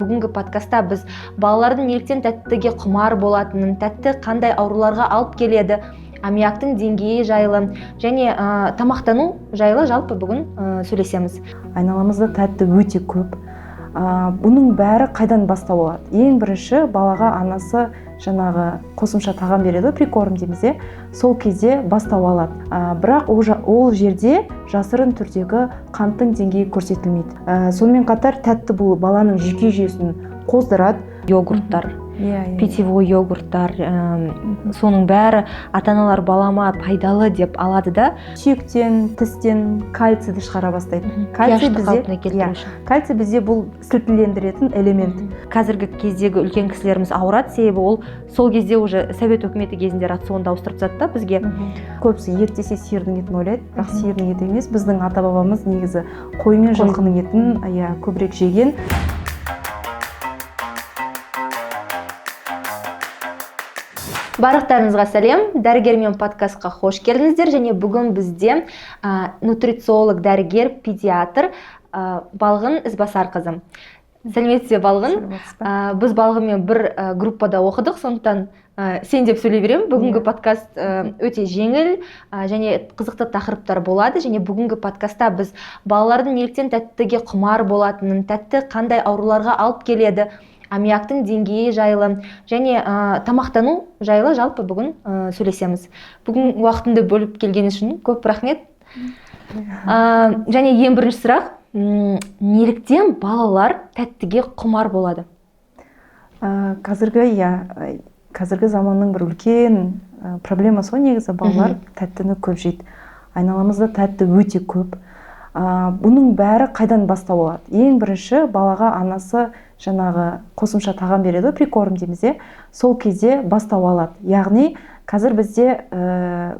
Бүгінгі подкастта біз балалардың неліктен тәттіге құмар болатынын, тәтті қандай ауруларға алып келеді, аммиактың деңгейі жайлы және тамақтану жайлы жалпы бүгін сөйлесеміз. Айналамызда тәтті өте көп. Бұның бәрі қайдан бастау алады? Ең бірінші балаға анасы жаңағы қосымша тағам береді, прикорм дейміз, иә, сол кезде бастау алады. Бірақ ол жерде жасырын түрдегі қанттың деңгейі көрсетілмейді. Сонымен қатар тәтті бұл баланың жүйке жүйесін қоздырады. Йогурттар, Иә. питьевой йогурттар, соның бәрі ата-аналар балама пайдалы деп алады да. Сүйектен, тістен кальцийді шығара бастайды. Кальций pH-ті бізде қалпына келтіру үшін. Кальций бізде бұл сілтілендіретін элемент. Қазіргі кездегі үлкен кісілеріміз ауырады, себебі ол сол кезде уже совет өкіметі кезінде рационды ауыстырып тастады да бізге. Көбісі ет десе сиырдың етін ойлайды, бірақ сиырдың еті емес. Біздің ата бабамыз негізі қой мен Қой. жылқының етін, иә, көбірек жеген. Барлықтарыңызға сәлем, Дәрігермен подкастқа қош келдіңіздер. Және бүгін бізде нутрициолог, дәрігер, педиатр Балғын Ізбасарқызы. Сәлеметсіз бе, Балғын? Сәлеметсіз бе? Біз Балғынмен бір группада оқыдық, сондықтан сен деп сөйлей беремін. Бүгінгі подкаст өте жеңіл және қызықты тақырыптар болады. Және бүгінгі подкастта біз балалардың неліктен тәттіге құмар болатынын, тәтті қандай ауруларға алып келеді, аммиактың деңгейі жайлы және тамақтану жайлы жалпы бүгін сөйлесеміз. Бүгін уақытыңды бөліп келген үшін көп рахмет. Және ең бірінші сұрақ, неліктен балалар тәттіге құмар болады? Қазіргі заманның бір үлкен проблемасы ғой негізі, балалар тәттіні көп жейді. Айналамызда тәтті өте көп. Бұның бәрі қайдан бастау алады? Ең бірінші балаға анасы жаңағы қосымша тағам береді, прикорм дейміз, иә, сол кезде бастау алады. Яғни қазір бізде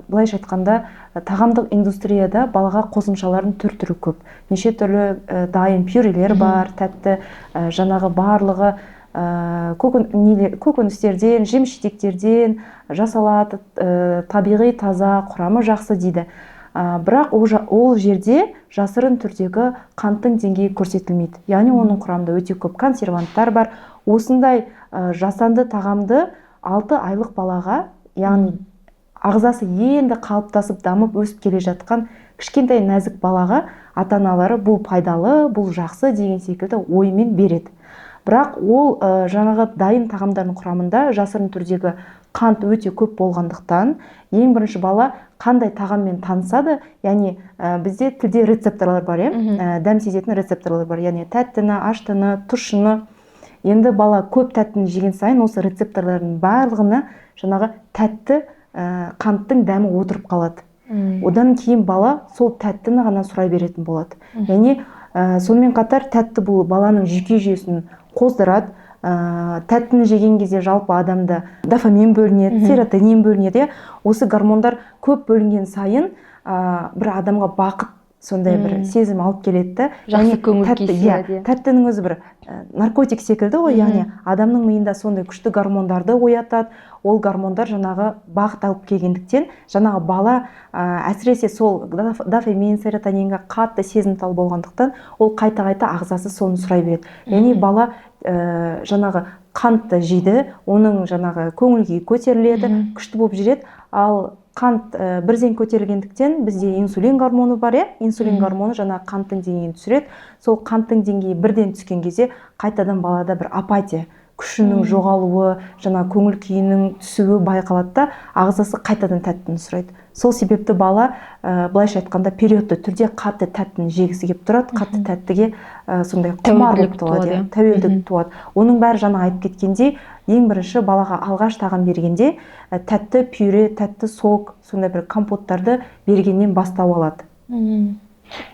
былайша айтқанда тағамдық индустрияда балаға қосымшалардың түр-түрі көп. Неше түрлі дайын пюрелер бар, тәтті, жаңағы барлығы көкөністерден, жеміс-жидектерден жасалады, табиғи таза, құрамы жақсы дейді. Бірақ ол жерде жасырын түрдегі қанттың деңгейі көрсетілмейді. Яғни оның құрамында өте көп консерванттар бар. Осындай жасанды тағамды 6 айлық балаға, яғни ағзасы енді қалыптасып, дамып, өсіп келе жатқан кішкентай нәзік балаға ата-аналары бұл пайдалы, бұл жақсы деген секілді оймен береді. Бірақ ол жаңағы дайын тағамдардың құрамында жасырын түрдегі қант өте көп болғандықтан, ең бірінші бала қандай тағаммен танысады, яғни бізде тілде рецепторлар бар, иә? Дәм сезетін рецепторлар бар, яғни тәттіні, аштыны, тұщыны. Енді бала көп тәттіні жеген сайын осы рецепторлардың барлығына жаңағы тәтті қанттың дәмі отырып қалады. Одан кейін бала сол тәттіні ғана сұрай беретін болады. Яғни сонымен қатар тәтті бұл баланың жүйке жүйесін қоздырады. Тәттіні жеген кезде жалпы адамда дофамин бөлінеді, серотонин бөлінеді, иә. Осы гормондар көп бөлінген сайын, бір адамға бақыт, сондай бір сезім алып келеді да. Жақсы Яғни көңіл тәтті, күй иә, сыйлайды, иә. тәттінің өзі бір наркотик секілді ғой, яғни адамның миында сондай күшті гормондарды оятады. Ол гормондар жаңағы бақыт алып келгендіктен, жаңағы бала, әсіресе сол дофамин, серотонинге қатты сезімтал болғандықтан, ол қайта-қайта ағзасы соны сұрай береді. Яғни бала жаңағы қантты жейді, оның жаңағы көңіл күйі көтеріледі, күшті болып жүреді. Ал қант бірден көтерілгендіктен бізде инсулин гормоны бар, иә? Инсулин гормоны жаңағы қанттың деңгейін түсіреді. Сол қанттың деңгейі бірден түскен кезде қайтадан балада бір апатия, күшінің жоғалуы, жаңа көңіл күйінің түсуі байқалады да, ағзасы қайтадан тәттіні сұрайды. Сол себепті бала былайша айтқанда периодты түрде қатты тәттіні жегісі келіп тұрады, қатты тәттіге сондай құмар Тәуелділік болып туады, туады, иә, иә. тәуелділік туады. Оның бәрі жаңа айтып кеткендей, ең бірінші балаға алғаш тағам бергенде, тәтті пюре, тәтті сок, сондай бір компоттарды бергеннен бастау алады.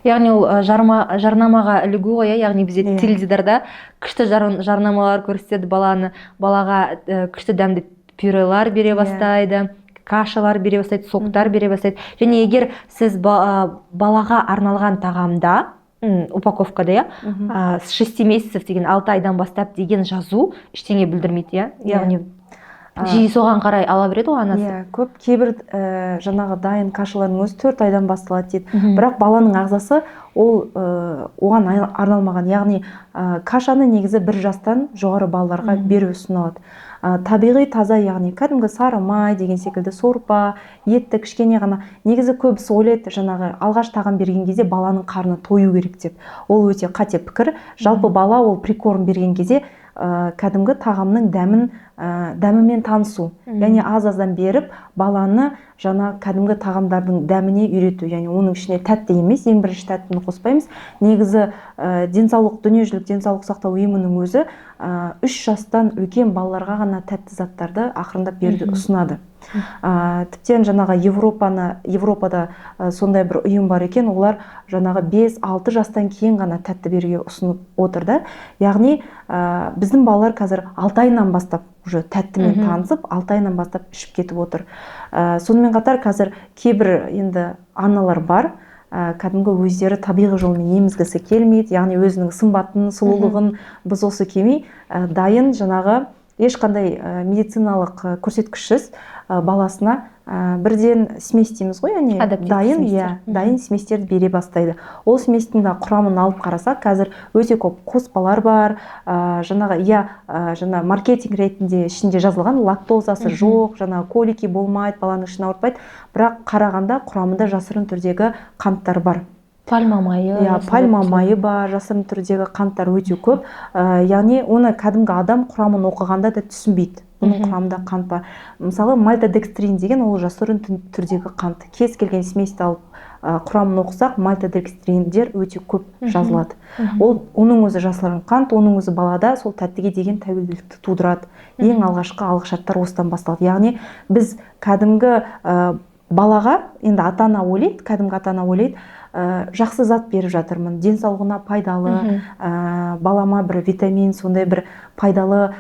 Яғни ол жарнамаға ілігу ғой, иә? Яғни бізде теледидарда күшті жарнамалар көрсетеді, балаға күшті дәмді пюрелар бере бастайды, кашалар бере бастайды, соктар бере бастайды. Және егер сіз балаға арналған тағамда, упаковкада, иә, с 6 месяцев деген, 6 айдан бастап деген жазу ештеңе білдірмейді, иә? Иә. Яғни Жиі соған қарай ала береді ғой анасы. Иә, көп кейбір жаңағы дайын кашалардың өзі 4 айдан басталады дейді. Бірақ баланың ағзасы ол оған арналмаған. Яғни кашаны негізі 1 жастан жоғары балаларға беру ұсынылады. Табиғи таза, яғни кәдімгі сары май деген секілді сорпа, етті кішкене ғана. Негізі көбісі ойлайды, жаңағы алғаш тағам берген кезде баланың қарны тою керек деп. Ол өте қате пікір. Жалпы бала ол прикорм берген кезде кәдімгі тағамның дәмімен танысу. Яғни аз-аздан беріп, баланы жаңа кәдімгі тағамдардың дәміне үйрету. Яғни оның ішіне тәтті емес, ең бірінші тәттіні қоспаймыз. Негізі дүниежүзілік денсаулық сақтау ұйымының өзі 3 жастан үлкен балаларға ғана тәтті заттарды ақырындап беруді ұсынады. Тіптен жаңағы Европада сондай бір ұйым бар екен, олар жаңағы 5-6 жастан кейін ғана тәтті беруге ұсынып отыр да. Яғни біздің балалар қазір 6 айынан бастап уже тәттімен танысып, 6 айынан бастап ішіп кетіп отыр. Сонымен қатар қазір кейбір енді аналар бар, кәдімгі өздері табиғи жолмен емізгісі келмейді, яғни өзінің сымбатын, сұлулығын бұзғысы келмей, дайын жаңағы ешқандай медициналық көрсеткішсіз баласына бірден смесь дейміз ғой, яғни Адаптивті дайын, сместер. иә, дайын сместерді бере бастайды. Ол сместің де құрамын алып қарасақ, қазір өте көп қоспалар бар, жаңағы, иә, жаңа маркетинг ретінде ішінде жазылған лактозасы жоқ, жаңағы колики болмайды, баланың ішін ауыртпайды, бірақ қарағанда құрамында жасырын түрдегі қанттар бар. Пальма майы, Иә, жасырын пальма түрдегі. майы бар, жасырын түрдегі қанттар өте көп. Яғни оны кәдімгі адам құрамын оқығанда да түсінбейді. Бұның құрамында қант бар. Мысалы, мальтодекстрин деген ол жасырын түрдегі қант. Кез келген сместі алып, құрамын оқысақ, мальтодекстриндер өте көп жазылады. Ол оның өзі жасырын қант, оның өзі балада сол тәттіге деген тәуелділікті тудырады. Ең алғашқы алғышарттар осыдан басталады. Яғни біз кәдімгі, балаға, енді ата-ана ойлайды, кәдімгі ата-ана ойлайды, жақсы зат беріп жатырмын, денсаулығына пайдалы, балама бір витамин, сондай бір пайдалы,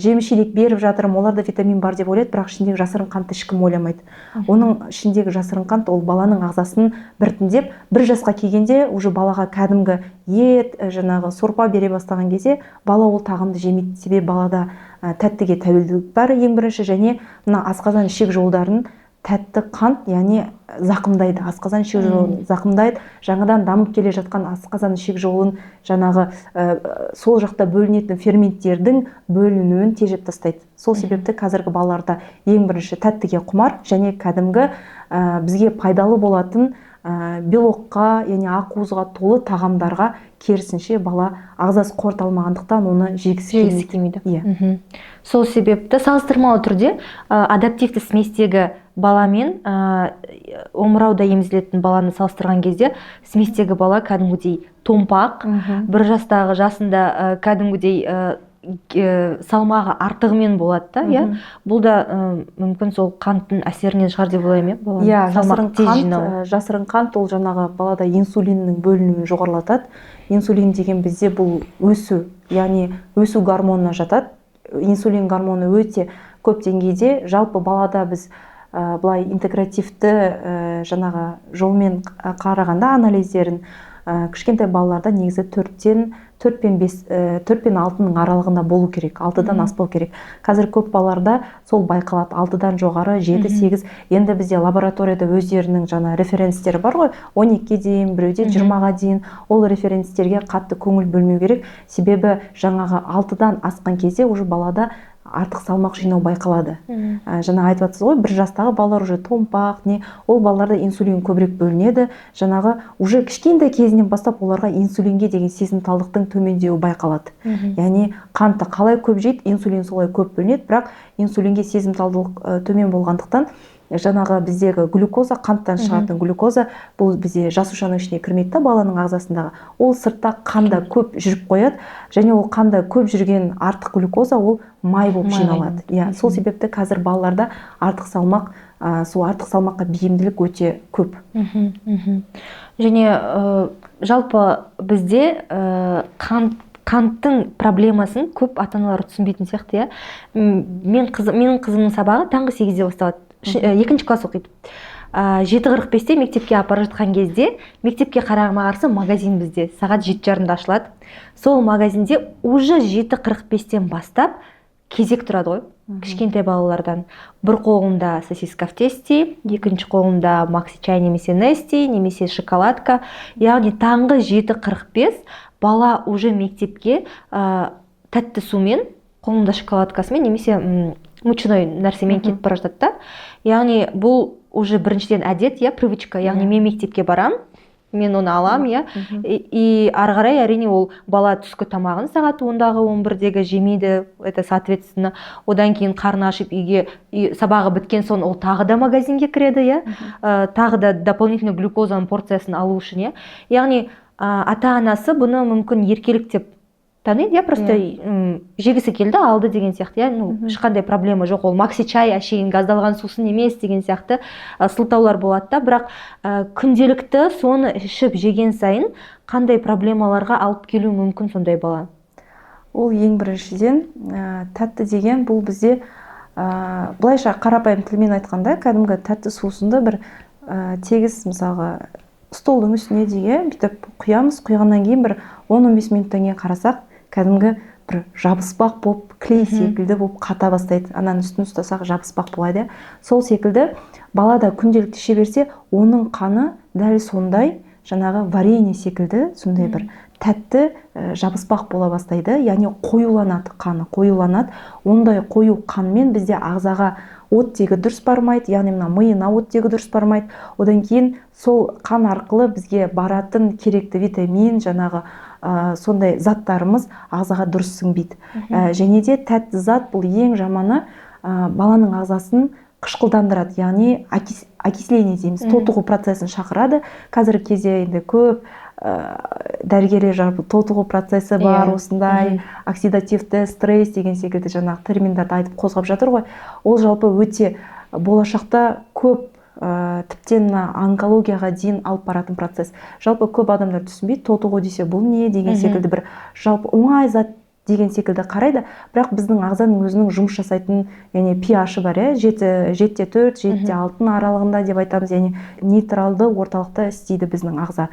жеміс жидек беріп жатырмын, оларда витамин бар деп ойлайды, бірақ ішіндегі жасырын қантты ешкім ойламайды. Оның ішіндегі жасырын қант ол баланың ағзасын біртіндеп 1 жасқа келгенде уже балаға кәдімгі ет, жаңағы сорпа бере бастаған кезде бала ол тағамды жемейді, себебі балада, тәттіге тәуелділік бар ең бірінші, және мына асқазан ішек жолдарын тәтті қант, яғни зақымдайды, асқазан ішек жолын зақымдайды, жаңадан дамып келе жатқан асқазан ішек жолын жаңағы, сол жақта бөлінетін ферменттердің бөлінуін тежеп тастайды. Сол себепті қазіргі балаларда ең бірінші тәттіге құмар және кәдімгі, бізге пайдалы болатын, белокқа, яғни ақуызға толы тағамдарға керісінше бала ағзасы қорыта алмағандықтан оны жегісі Жегісі келмейді. келмейді. Иә. Сол себепті салыстырмалы түрде, адаптивті сместегі баламен, омырауда емізілетін баланы салыстырған кезде сместегі бала кәдімгідей томпақ, 1 жастағы жасында, кәдімгідей, салмағы артығымен болады да, иә? Бұл да, мүмкін сол қанттың әсерінен шығар деп ойлаймын, иә, баланың Иә, салмақ жасырын тез қант, жинауы. Жасырын қант ол жаңағы балада инсулиннің бөлінуін жоғарылатады. Инсулин деген бізде бұл өсу, яғни өсу гормонына жатады. Инсулин гормоны өте көп деңгейде. Жалпы балада біз, былай интегративті, жаңағы жолмен қарағанда анализдерін, кішкентай балаларда негізі төрттен, төрт пен бес, төрт пен алтының аралығында болу керек, алтыдан аспау керек. Қазір көп балаларда сол байқалады, алтыдан жоғары, жеті, сегіз. Енді бізде лабораторияда өздерінің жаңа референстері бар ғой, 12-ге дейін, біреуде 20-ға дейін. Ол референстерге қатты көңіл бөлмеу керек, себебі жаңағы алтыдан асқан кезде уже балада артық салмақ жинау байқалады. Жаңа айтып жатсыз ғой, 1 жастағы балалар уже томпақ, не, ол балаларда инсулин көбірек бөлінеді. Жаңағы уже кішкентай кезінен бастап оларға инсулинге деген сезімталдықтың төмендеуі байқалады. Яғни қантты қалай көп жейді, инсулин солай көп бөлінеді, бірақ инсулинге сезімталдық, төмен болғандықтан жаңағы біздегі глюкоза, қанттан шығатын глюкоза, бұл бізде жасушаның ішіне кірмейді да баланың ағзасындағы. Ол сыртта қанда көп жүріп қояды, және ол қанда көп жүрген артық глюкоза ол май болып Майға жиналады. айналады. Иә, сол себепті қазір балаларда артық салмақ, сол артық салмаққа бейімділік өте көп. Және, жалпы бізде, қанттың проблемасын көп ата-аналар түсінбейтін сияқты, иә. Менің қызымның сабағы таңғы 8-де басталады. 2 класс оқиды. 7:45-те мектепке апарып жатқан кезде, мектепке қарама-қарсы магазин бізде сағат жеті жарымда ашылады. Сол магазинде уже 7:45-тен бастап Кезек тұрады ғой кішкентай балалардан. Бір қолында сосиска в тесте, екінші қолында макси чай немесе нести, немесе шоколадка. Яғни таңғы 7:45 бала уже мектепке тәтті сумен, қолында шоколадкасымен немесе мучной нәрсемен кетіп бара жатады да. Яғни бұл уже біріншіден әдет, иә, привычка. Яғни мен мектепке барам, мен оны алам, иә. И ары қарай, әрине, ол бала түскі тамағын сағат 10-дағы, 11-дегі жемейді, это соответственно. Одан кейін қарны ашып үйге, сабағы біткен соң ол тағы да магазинге кіреді, иә, тағы да дополнительно глюкозаның порциясын алу үшін, иә. Яғни ата анасы бұны мүмкін еркелік деп таниды, иә, просто жегісі келді, алды деген сияқты, иә. Ну, ешқандай проблема жоқ, ол макси чай әшейін газдалған сусын емес деген сияқты сылтаулар болады да. Бірақ күнделікті соны ішіп жеген сайын қандай проблемаларға алып келуі мүмкін сондай бала? Ол ең біріншіден, тәтті деген бұл бізде, былайша қарапайым тілмен айтқанда, кәдімгі тәтті сусынды бір тегіс, мысалға, столдың үстіне деген бүйтіп құямыз. Құйғаннан кейін бір 10-15 минуттан кейін қарасақ, кәдімгі бір жабыспақ болып, клей секілді болып қата бастайды. Ананың үстін ұстасақ, жабыспақ болады, иә. Сол секілді бала да күнделікті іше берсе, оның қаны дәл сондай жаңағы варенье секілді сондай бір тәтті жабыспақ бола бастайды, яғни қоюланады, қаны қоюланады. Ондай қою қанмен бізде ағзаға оттегі дұрыс бармайды, яғни мына миына оттегі дұрыс бармайды. Одан кейін сол қан арқылы бізге баратын керекті витамин, жаңағы сондай заттарымыз ағзаға дұрыс сіңбейді. Және де тәтті зат бұл ең жаманы, баланың ағзасын қышқылдандырады, яғни окисление дейміз, тотығу процесін шақырады. Қазіргі кезде енді көп дәрігерлер жалпы тотығу процесі бар, осындай оксидативті стресс деген секілді жаңағы терминдарды айтып қозғап жатыр ғой. Ол жалпы өте болашақта көп, тіптен мына онкологияға дейін алып баратын процесс. Жалпы көп адамдар түсінбейді, тотығу десе бұл не деген секілді, бір жалпы оңай зат деген секілді қарайды. Бірақ біздің ағзаның өзінің жұмыс жасайтын, яғни pH бар, иә, 7, 7,4, 7,6-ның аралығында деп айтамыз, яғни нейтралды орталықта істейді біздің ағза.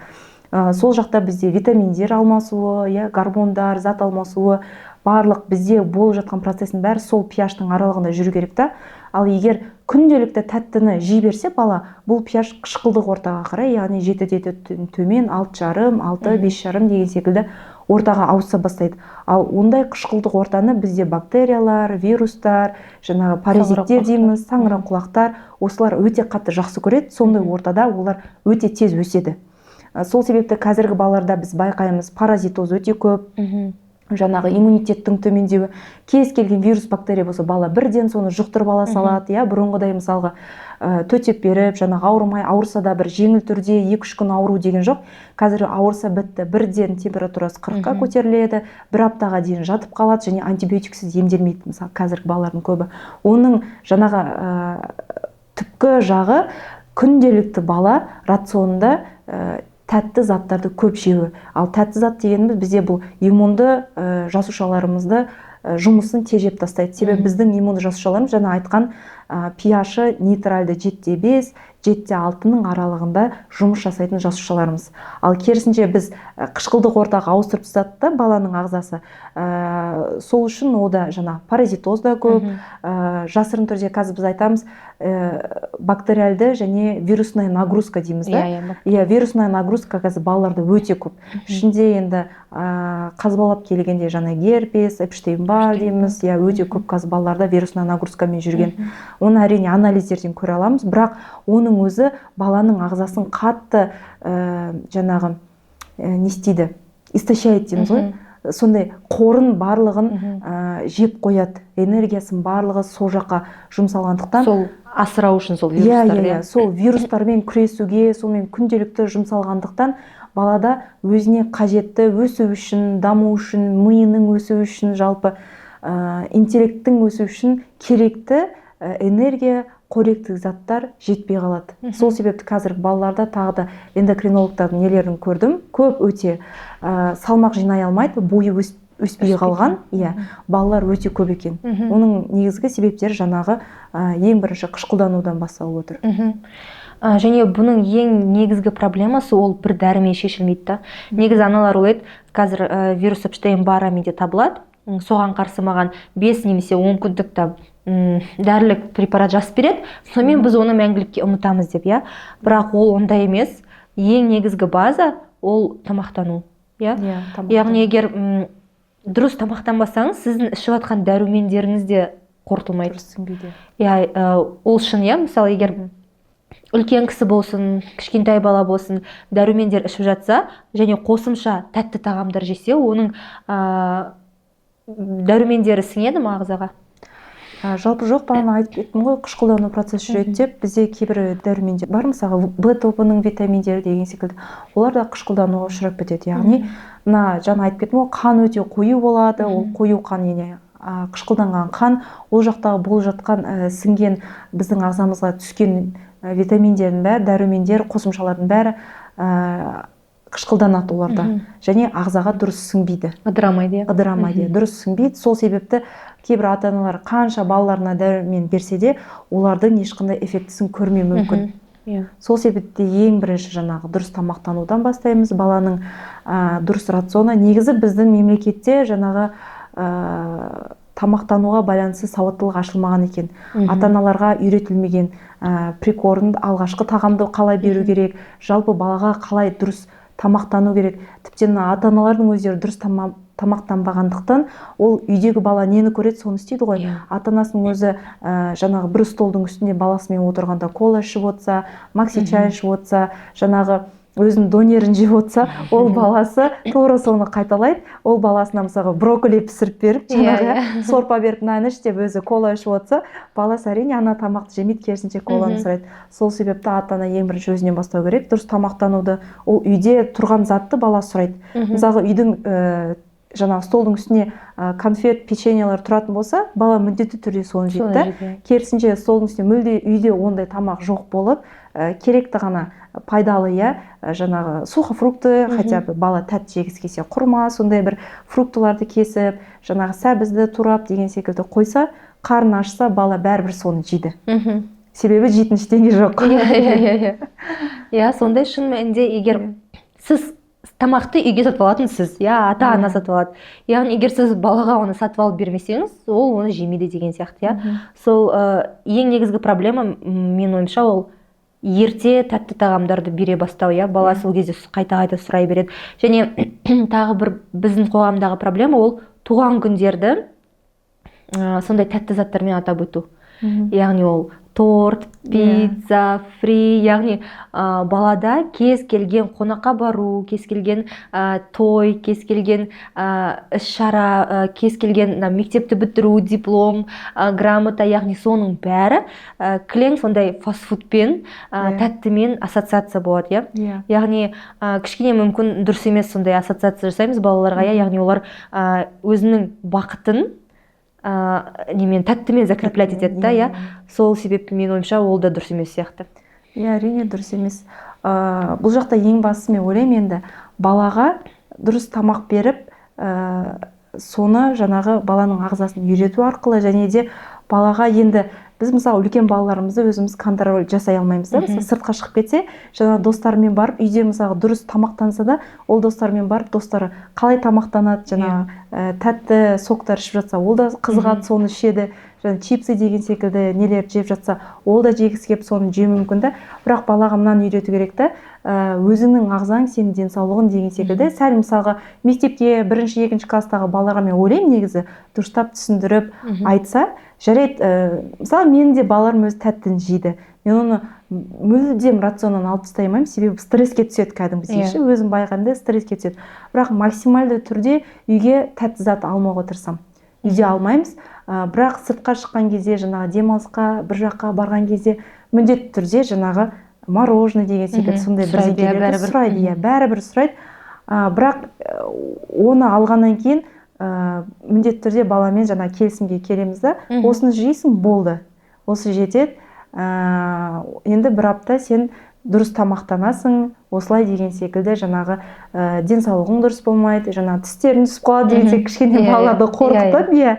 Сол жақта бізде витаминдер алмасуы, иә, гормондар, зат алмасуы, барлық бізде болып жатқан процесстің бәрі сол pH-тың аралығында жүру керек та. Ал егер күнделікті тәттіні жей берсе бала, бұл pH қышқылдық ортаға қарай, яғни 7-де төмен, 6,5, 6, 5,5 деген секілді ортаға ауыса бастайды. Ал ондай қышқылдық ортаны бізде бактериялар, вирустар, жаңағы паразиттер дейміз, саңырауқұлақтар, осылар өте қатты жақсы көреді. Сондай ортада олар өте тез өседі. Сол себепті қазіргі балаларда біз байқаймыз, паразитоз өте көп, жаңағы иммунитеттің төмендеуі. Кез келген вирус, бактерия болса, бала бірден соны жұқтырып ала салады, иә. Бұрынғыдай, мысалға, төтеп беріп, жаңағы ауырмай, ауырса да бір жеңіл түрде 2-3 күн ауыру деген жоқ. Қазір ауырса бітті, бірден температурасы 40-қа көтеріледі, бір аптаға дейін жатып қалады және антибиотиксіз емделмейді, мысалы, қазіргі балалардың көбі. Оның жаңағы түпкі жағы күнделікті бала рационында тәтті заттарды көп жеуі. Ал тәтті зат дегеніміз бізде бұл иммунды жасушаларымызды жұмысын тежеп тастайды. Себебі біздің иммунды жасушаларымыз жаңа айтқан pH нейтральды 7,5, 7,6-ның аралығында жұмыс жасайтын жасушаларымыз. Ал керісінше біз қышқылдық ортаға ауыстырып тастадық та баланың ағзасы. Сол үшін ода жаңа паразитоз да көп, жасырын түрде қазір біз айтамыз, бактериальды және вирусная нагрузка дейміз да. Иә, иә. Иә, вирусная нагрузка қазір балаларда өте көп. Ішінде енді қазбалап келгенде жаңа герпес, Эпштейн-Барр дейміз, иә, өте көп қазір балаларда вирусная нагрузкамен жүрген. Оны, әрине, анализдерден көре аламыз, бірақ оның өзі баланың ағзасын қатты жаңағы не істейді, истощает дейміз ғой, сондай қорын барлығын жеп қояды, энергиясын барлығы сол жаққа жұмсалғандықтан. Сол асырау үшін сол вирустарды. Иә, сол вирустармен күресуге, сонымен күнделікті жұмсалғандықтан, балада өзіне қажетті өсу үшін, даму үшін, миының өсуі үшін, жалпы интеллекттің өсуі үшін керекті энергия, қоректік заттар жетпей қалады. Сол себепті қазір балаларда тағы да эндокринологтардың нелерін көрдім, көп өте салмақ жинай алмайды, бойы өспей қалған, иә, балалар өте көп екен. Оның негізгі себептері жаңағы ең бірінші қышқылданудан басталып отыр. Және бұның ең негізгі проблемасы ол бір дәрімен шешілмейді да. Негізі аналар ойлайды, қазір вирус Эпштейн Барра менде табылады. Соған қарсы маған 5 немесе 10 күндік та дәрілік препарат жазып береді, сонымен біз оны мәңгілікке ұмытамыз деп, иә. Бірақ ол ондай емес. Ең негізгі база ол тамақтану, иә. Иә. Яғни егер дұрыс тамақтанбасаңыз, сіздің ішіп жатқан дәрумендеріңіз де қорытылмайды. Дұрыс сіңбейді. Иә, ол шын, иә. Мысалы, егер үлкен кісі болсын, кішкентай бала болсын, дәрумендер ішіп жатса және қосымша тәтті тағамдар жесе, оның дәрумендері сіңеді ма ағзаға? Жалпы жоқ, бағана айтып кеттім ғой, қышқылдану процесі жүреді деп. Бізде кейбір дәрумендер бар, мысалға, Б тобының витаминдері деген секілді, олар да қышқылдануға ұшырап кетеді. Яғни мына жаңа айтып кеттім ғой, қан өте қою болады. Ол қою қан, яғни қышқылданған қан, ол жақтағы болып жатқан, сіңген, біздің ағзамызға түскен витаминдердің бәрі, дәрумендер, қосымшалардың бәрі қышқылданады оларда және ағзаға дұрыс сіңбейді. Ыдырамайды, иә. Ыдырамайды, дұрыс сіңбейді. Сол себепті кейбір ата аналар қанша балаларына дәрумен берсе де, олардың ешқандай эффектісін көрмеуі мүмкін. Сол себепті ең бірінші жаңағы дұрыс тамақтанудан бастаймыз. Баланың дұрыс рационы. Негізі біздің мемлекетте жаңағы тамақтануға байланысты сауаттылық ашылмаған екен. Ата аналарға үйретілмеген, прикорм, алғашқы тағамды қалай беру керек, жалпы балаға қалай дұрыс тамақтану керек. Тіптен ата аналардың өздері дұрыс тамақтанбағандықтан, ол үйдегі бала нені көреді, соны істейді ғой. Ата анасының өзі жаңағы бір столдың үстінде баласымен отырғанда кола ішіп отырса, макси чай ішіп отырса, жаңағы өзінің донерін жеп отырса, ол баласы тура соны қайталайды. Ол баласына, мысалға, брокколи пісіріп беріп, жаңағы сорпа беріп, мынаны іш деп, өзі кола ішіп отырса, баласы, әрине, ана тамақты жемейді, керісінше коланы сұрайды. Сол себепті ата ана ең бірінші өзінен бастау керек дұрыс тамақтануды. Ол үйде тұрған затты бала сұрайды. Мысалға, үйдің жаңағы столдың үстіне конфет, печеньелер тұратын болса, бала міндетті түрде соны жейді да. Соны жейді, иә. Керісінше, столдың үстінде мүлде үйде ондай тамақ жоқ болып, керекті ғана пайдалы, иә, жаңағы сухофрукты, хотя бы бала тәтті жегісі келсе, құрма, сондай бір фруктыларды кесіп, жаңағы сәбізді турап деген секілді қойса, қарны ашса, бала бәрібір соны жейді. Себебі жейтін ештеңе жоқ. Иә, иә, иә, иә. Иә, сондай шын мәнінде, егер сіз тамақты үйге сатып алатын сіз, иә, ата ана сатып алады. Яғни егер сіз балаға оны сатып алып бермесеңіз, ол оны жемейді деген сияқты, иә. Сол ең негізгі проблема, менің ойымша, ол ерте тәтті тағамдарды бере бастау, иә. Бала сол кезде қайта қайта сұрай береді. Және тағы бір біздің қоғамдағы проблема ол туған күндерді сондай тәтті заттармен атап өту. Яғни ол торт, пицца, фри, яғни балада кез келген қонаққа бару, кез келген той, кез келген іс-шара, кез келген мына мектепті бітіру, диплом, грамота, яғни соның бәрі кілең сондай фастфудпен, тәттімен ассоциация болады, иә. Яғни кішкене мүмкін дұрыс емес сондай ассоциация жасаймыз балаларға, иә, яғни олар өзінің бақытын немен, тәттімен закреплять етеді да, иә. Сол себепті менің ойымша, ол да дұрыс емес сияқты. Иә, әрине, дұрыс емес. Бұл жақта ең бастысы, мен ойлаймын, енді балаға дұрыс тамақ беріп, соны жаңағы баланың ағзасын үйрету арқылы. Және де балаға енді біз, мысалы, үлкен балаларымызды өзіміз контроль жасай алмаймыз да. Мысалы, сыртқа шығып кетсе, жаңағы достарымен барып, үйде, мысалы, дұрыс тамақтанса да, ол достарымен барып, достары қалай тамақтанады, жаңағы тәтті соктар ішіп жатса, ол да қызығады, соны ішеді. Жаңа чипсы деген секілді нелерді жеп жатса, ол да жегісі келіп, соны жеуі мүмкін да. Бірақ балаға мынаны үйрету керек та: өзіңнің ағзаң, сенің денсаулығың деген секілді. Сәл, мысалға, мектепке бірінші, екінші класстағы балаларға, мен ойлаймын, негізі дұрыстап түсіндіріп айтса, жарайды. Мысалы, менің де балаларым өзі тәттіні жейді. Мен оны мүлдем рационнан алып тастай алмаймын, себебі стресске түседі кәдімгідей ше. Өзім байқаймын да, стресске түседі. Бірақ максималды түрде үйге тәтті зат алмауға тырысамын. Үйде алмаймыз, бірақ сыртқа шыққан кезде, жаңағы демалысқа бір жаққа барған кезде міндетті түрде жаңағы мороженое деген секілді сондай Сұрайды, иә, бірдеңелерді бәрібір. сұрайды, иә, бәрібір сұрайды. Бірақ оны алғаннан кейін міндетті түрде баламен жаңа келісімге келеміз да: осыны жейсің, болды, осы жетеді, енді бір апта сен дұрыс тамақтанасың, осылай деген секілді. Жаңағы денсаулығың дұрыс болмайды, жаңағы тістерің түсіп қалады деген секілді, кішкене балаларды қорқытып, иә,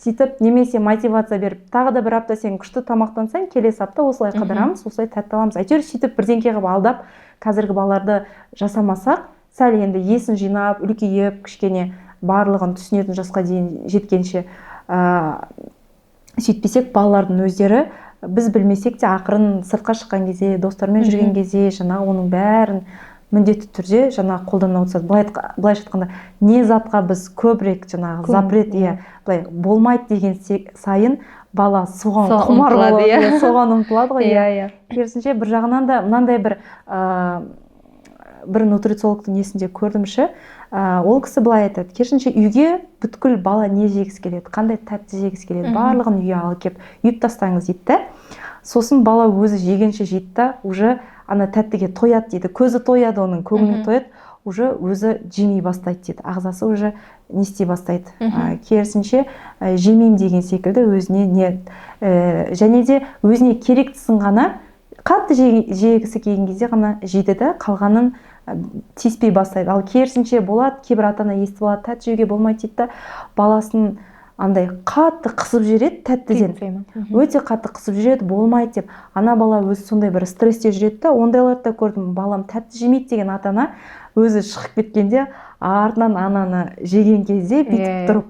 сөйтіп немесе мотивация беріп, тағы да бір апта сен күшті тамақтансаң, келесі апта осылай қыдырамыз, осылай тәтті аламыз, әйтеуір сөйтіп бірдеңке қылып алдап, қазіргі балаларды жасамасақ, сәл енді есін жинап, үлкейіп, кішкене Барлығын түсінетін жасқа дейін жеткенше. Сөйтпесек, балалардың өздері, біз білмесек те, ақырын сыртқа шыққан кезде, достарымен жүрген кезде жаңағы оның бәрін міндетті түрде жаңағы қолдана отырады. Былайша айтқанда, не затқа біз көбірек жаңағы запрет, иә, былай болмайды деген сайын бала соған құмар болады, иә, соған ұмтылады ғой, иә. Иә. Керісінше, бір жағынан да мынандай бір нутрициологтың несінде көрдім ше, ол кісі былай айтады: керісінше, үйге бүткіл бала не жегісі келеді, қандай тәтті жегісі келеді, барлығын үйге алып келіп үйіп тастаңыз дейді да. Сосын бала өзі жегенше жейді да, уже ана тәттіге тояды дейді, көзі тояды, оның көңілі тояды, уже өзі жемей бастайды дейді, ағзасы уже не істей бастайды. Керісінше, жемеймін деген секілді өзіне не, және де өзіне керектісін ғана, қатты жегісі келген кезде ғана жейді да, қалғанын тиіспей бастайды. Ал керісінше болады, кейбір ата ана естіп алады, тәтті жеуге болмайды дейді да, баласын андай қатты қысып жібереді тәттіден, өте қатты қысып жібереді, болмайды деп. Ана бала өзі сондай бір стрессте жүреді да. Ондайларды да көрдім. Балам тәтті жемейді деген ата ана өзі шығып кеткенде, артынан ананы жеген кезде бүйтіп тұрып,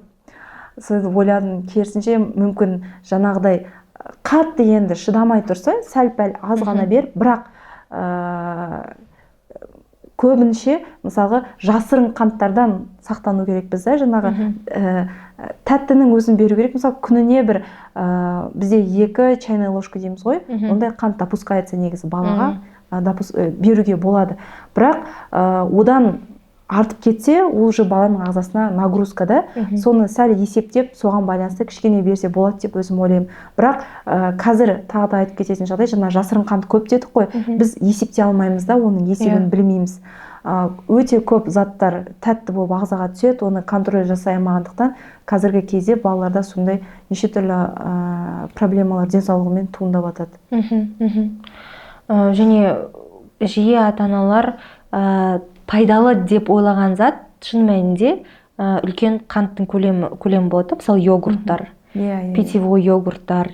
сөйтіп ойладым: керісінше, мүмкін, жаңағыдай қатты енді шыдамай тұрса, сәл пәл аз ғана беріп, бірақ көбінше, мысалға, жасырын қанттардан сақтану керекпіз да. Жаңағы тәттінің өзін беру керек. Мысалы, күніне бір бізде 2 чайная ложка дейміз ғой, ондай қант допускается негізі балаға, беруге болады. Бірақ одан артып кетсе, ол уже баланың ағзасына нагрузка да. Соны сәл есептеп, соған байланысты кішкене берсе болады деп өзім ойлаймын. Бірақ қазір тағы да айтып кететін жағдай: жаңа жасырын қант көп дедік қой, біз есептей алмаймыз да, оның есебін білмейміз. Өте көп заттар тәтті болып ағзаға түседі, оны контроль жасай алмағандықтан, қазіргі кезде балаларда сондай неше түрлі проблемалар денсаулығымен туындап жатады. Және жиі ата аналар пайдалы деп ойлаған зат шын мәнінде үлкен қанттың көлемі болады да. Мысалы, йогурттар, иә иә питьевой йогурттар,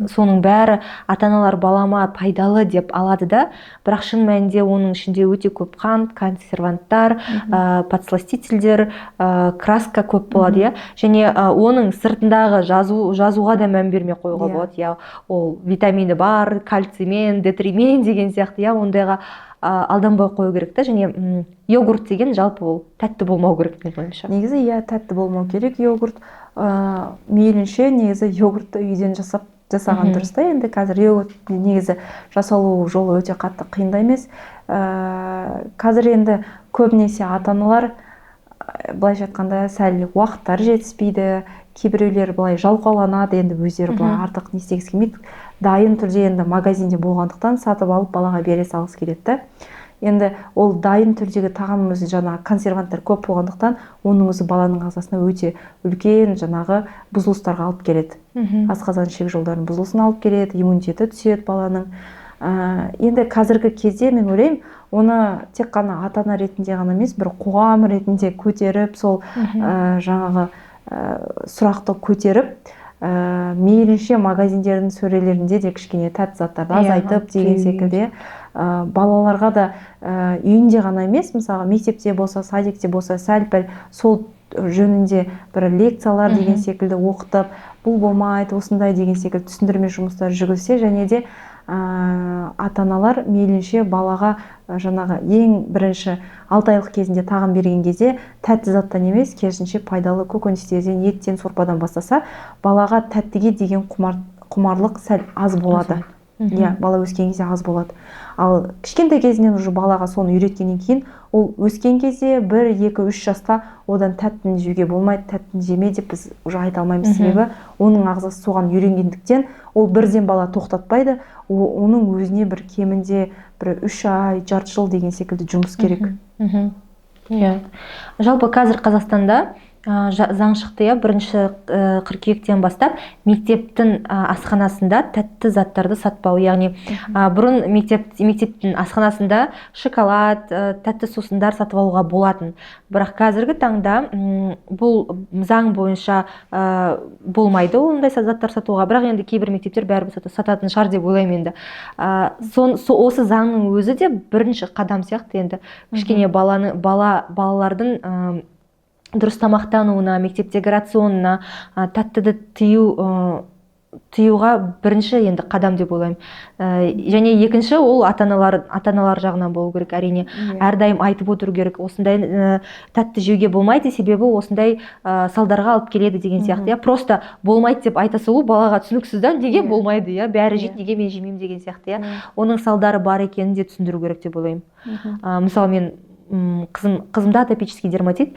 соның бәрі ата аналар балама пайдалы деп алады да, бірақ шын мәнінде оның ішінде өте көп қант, консерванттар, подсластительдер, краска көп болады, иә. Және оның сыртындағы жазуға да мән бермей қоюға болады, иә. Ол витамині бар, кальциймен, Д3-мен деген сияқты, иә. Ондайға алданбай қою керек та. Және йогурт деген жалпы ол тәтті болмау керек, менің ойымша. Негізі, иә, тәтті болмау керек йогурт. Мейлінше негізі йогуртты үйден жасаған дұрыс та. Енді қазір йогурт негізі жасалу жолы өте қатты қиын да емес. Қазір енді көбінесе ата аналар, былайша айтқанда, сәл уақыттары жетіспейді, кейбіреулер былай жалқауланады енді, өздері былай артық не істегісі келмейді, дайын түрде енді магазинде болғандықтан, сатып алып балаға бере салғысы келеді да. Енді ол дайын түрдегі тағам өзі жаңағы консерванттар көп болғандықтан, оның өзі баланың ағзасына өте үлкен жаңағы бұзылыстарға алып келеді, асқазан ішек жолдарының бұзылысына алып келеді, иммунитеті түседі баланың. Енді қазіргі кезде мен ойлаймын, оны тек қана ата ана ретінде ғана емес, бір қоғам ретінде көтеріп, сол жаңағы сұрақты көтеріп, мейлінше магазиндердің сөрелерінде де кішкене тәтті заттарды азайтып деген тыю. секілді, балаларға да, үйінде ғана емес, мысалға, мектепте болса, садикте болса, сәл пәл сол жөнінде бір лекциялар деген секілді оқытып, бұл болмайды осындай деген секілді түсіндірме жұмыстар жүргізсе, және де ата аналар мейлінше балаға жаңағы ең бірінші 6 айлық кезінде тағам берген кезде тәтті заттан емес, керісінше пайдалы көкөністерден, еттен, сорпадан бастаса, балаға тәттіге деген құмарлық сәл аз болады. Иә, бала өскен кезде аз болады. Ал кішкентай кезінен уже балаға соны үйреткеннен кейін, ол өскен кезде 1, 2, 3 жаста одан тәттіні жеуге болмайды, тәттіні жеме деп біз уже айта алмаймыз. Себебі оның ағзасы соған үйренгендіктен, ол бірден бала тоқтатпайды. Оның өзіне бір кемінде бір 3 ай, жарты жыл деген секілді жұмыс керек. Иә, жалпы қазір Қазақстанда заң шықты, иә, 1 қыркүйектен бастап мектептің асханасында тәтті заттарды сатпау. Яғни бұрын мектептің асханасында шоколад, тәтті сусындар сатып алуға болатын, бірақ қазіргі таңда бұл заң бойынша болмайды ондай заттар сатуға. Бірақ енді кейбір мектептер бәрібір сататын шығар деп ойлаймын енді. Осы заңның өзі де бірінші қадам сияқты енді, кішкене балалардың Дұрыс тамақтануына, мектептегі рационына, тәттіді тыюға бірінші енді қадам деп ойлаймын. Және екінші, ол ата аналар жағынан болу керек, әрине. Әрдайым айтып отыру керек: осындай тәтті жеуге болмайды, себебі осындай салдарға алып келеді деген сияқты, иә. Просто болмайды деп айта салу балаға түсініксіз да: неге болмайды, иә, бәрі жейді, неге мен жемеймін деген сияқты, иә. Оның салдары бар екенін де түсіндіру керек деп ойлаймын. Мысалы, мен қызымда атопический дерматит.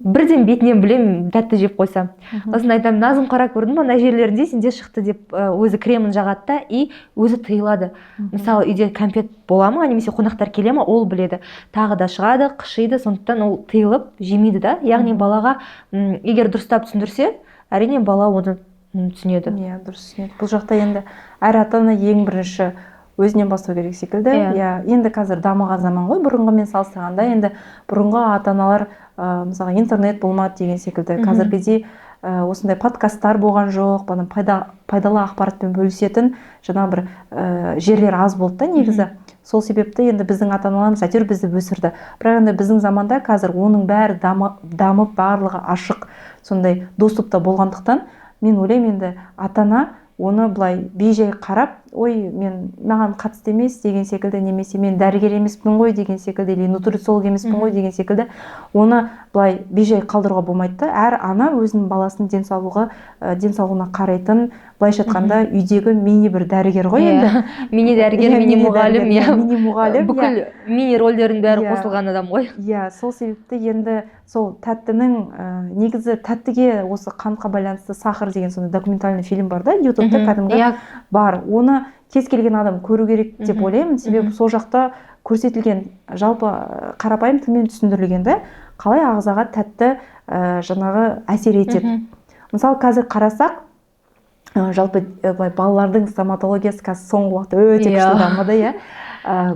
Бірден бетінен білемін тәтті жеп қойса. Сосын айтамын: «Назым, қара, көрдің ба, мына жерлерінде сенде шықты», — деп. Өзі кремін жағады да и өзі тыйылады. Мысалы, үйде кәмпит бола ма немесе қонақтар келе ма, ол біледі, тағы да шығады, қышиды, сондықтан ол тыйылып жемейді да. Яғни балаға егер дұрыстап түсіндірсе, әрине, бала оны түсінеді. Иә, дұрыс түсінеді. Бұл жақта енді әр ата ана ең бірінші өзінен бастау керек секілді. Иә, енді қазір дамыған заман ғой бұрынғымен салыстырғанда. Енді бұрынғы ата аналар мысалға, интернет болмады деген секілді, қазіргідей осындай подкасттар болған жоқ, бағана пайдалы ақпаратпен бөлісетін жаңа бір жерлер аз болды да негізі. Сол себепті енді біздің ата аналарымыз әйтеуір бізді өсірді. Бірақ енді біздің заманда қазір оның бәрі дамып, барлығы ашық, сондай доступта болғандықтан, мен ойлаймын, енді ата ана оны былай бейжай қарап, ой, мен маған қатысты емес деген секілді немесе мен дәрігер емеспін ғой деген секілді или нутрициолог емеспін ғой деген секілді, оны былай бейжай қалдыруға болмайды да. Әр ана өзінің баласының денсаулығына қарайтын, былайша айтқанда, үйдегі мини бір дәрігер ғой енді. Мини дәрігер, мини мұғалім, иә. Мини мұғалім. Бүкіл мини рольдердің бәрі қосылған адам ғой. Иә, сол себепті енді сол тәттінің негізі тәттіге, осы қантқа байланысты «Сахар» деген сондай документальный фильм бар да Ютубта, кәдімгі бар. Оны кез келген адам көру керек деп ойлаймын, себебі сол жақта көрсетілген, жалпы қарапайым тілмен түсіндірілген да, қалай ағзаға тәтті жаңағы әсер етеді. Мысалы, қазір қарасақ, жалпы былай балалардың стоматологиясы қазір соңғы уақытта өте күшті дамыды, иә.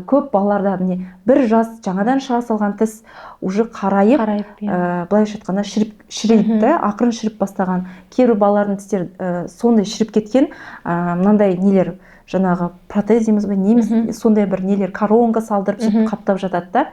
Көп балаларда, міне, 1 жас, жаңадан шыға салған тіс уже қарайып, қарайып, иә. Былайша айтқанда, шіріп, шірейді да, ақырын шіріп бастаған. Кейбір балалардың тістері сондай шіріп кеткен, мынандай нелер, жаңағы протез дейміз бе, неміз, сондай бір нелер, коронка салдырып, сөйтіп қаптап жатады да.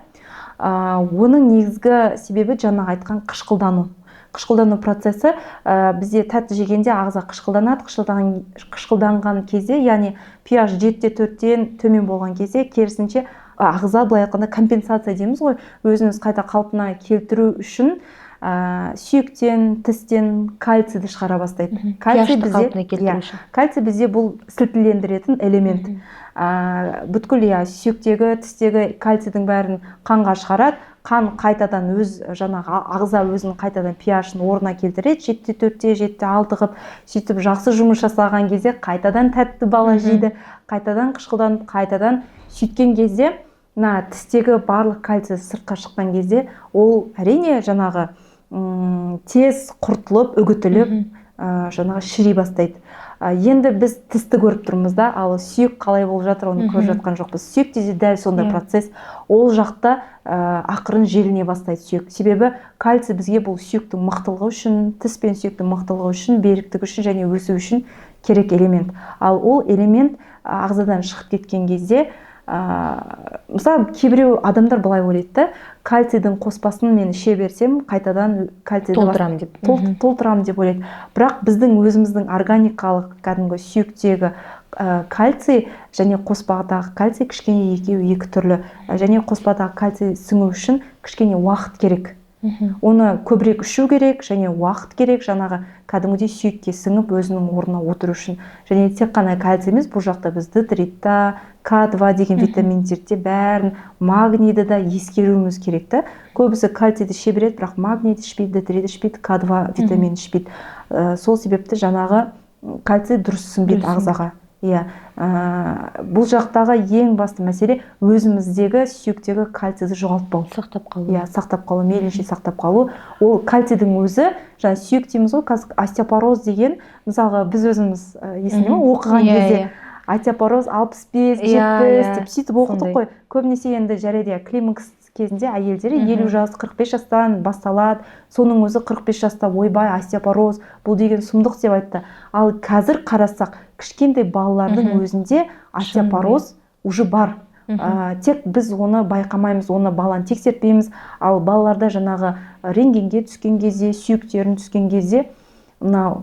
Оның негізгі себебі жаңағы айтқан қышқылдану, қышқылдану процесі. Бізде тәтті жегенде ағза қышқылданады. Қышқылданған кезде, яғни pH 7,4-тен төмен болған кезде, керісінше, ағза, былай айтқанда, компенсация дейміз ғой, өзін өзі қайта қалпына келтіру үшін сүйектен, тістен кальцийді шығара бастайды. Кальций pH-ты бізде қалпына келтіру үшін. Кальций бізде бұл сілтілендіретін элемент. Бүткіл, иә, сүйектегі, тістегі кальцийдің бәрін қанға шығарады. Қан қайтадан өз жаңағы ағза өзінің қайтадан pH-ын орнына келтіреді, 7,4-те, 7,6 қылып. Сөйтіп жақсы жұмыс жасаған кезде қайтадан тәтті бала жейді, қайтадан қышқылданып, қайтадан сөйткен кезде мына тістегі барлық кальций сыртқа шыққан кезде, ол, әрине, жаңағы тез құртылып, үгітіліп, жаңағы шіри бастайды. Енді біз тісті көріп тұрмыз да, ал сүйек қалай болып жатыр, оны көріп жатқан жоқпыз. Сүйекте де дәл сондай процесс. Ол жақта ақырын желіне бастайды сүйек, себебі кальций бізге бұл сүйектің мықтылығы үшін, тіс пен сүйектің мықтылығы үшін, беріктігі үшін және өсу үшін керек элемент. Ал ол элемент ағзадан шығып кеткен кезде, мысалы, кейбіреу адамдар былай ойлайды да: кальцийдің қоспасын мен іше берсем, қайтадан кальцийді толтырамын деп. Толтырамын деп ойлайды. Бірақ біздің өзіміздің органикалық кәдімгі сүйектегі кальций және қоспадағы кальций кішкене екеуі екі түрлі. Және қоспадағы кальций сіңу үшін кішкене уақыт керек. Оны көбірек ішу керек және уақыт керек жаңағы кәдімгідей сүйекке сіңіп, өзінің орнына отыру үшін. Және тек қана кальций емес, бұл жақта біз Д3 та, К2 деген витаминдерді де бәрін, магнийді да ескеруіміз керек та. Көбісі кальцийді іше береді, бірақ магнийді ішпейді, Д3-ді ішпейді, К2 витаминін ішпейді. Сол себепті жаңағы кальций дұрыс сіңбейді Дұрыс. ағзаға, иә. Бұл жақтағы ең басты мәселе өзіміздегі сүйектегі кальцийді жоғалтпау. Сақтап қалу. Иә, сақтап қалу, мейлінше сақтап қалу. Ол кальцийдің өзі, жаңа сүйек дейміз ғой, қазір остеопороз деген, мысалға, біз өзіміз есіңде ме, оқыған кезде остеопороз 65, 70 деп сөйтіп оқыдық қой көбінесе. Енді жарайды, иә, климакс кезінде әйелдер 50 жас, 45 жастан басталады. Соның өзі 45 жаста ойбай, остеопороз бұл деген сұмдық деп айтты. Ал қазір қарасақ, кішкентай балалардың өзінде остеопороз уже бар. Тек біз оны байқамаймыз, оны баланы тексертпейміз. Ал балаларда жаңағы рентгенге түскен кезде, сүйектерін түскен кезде мынау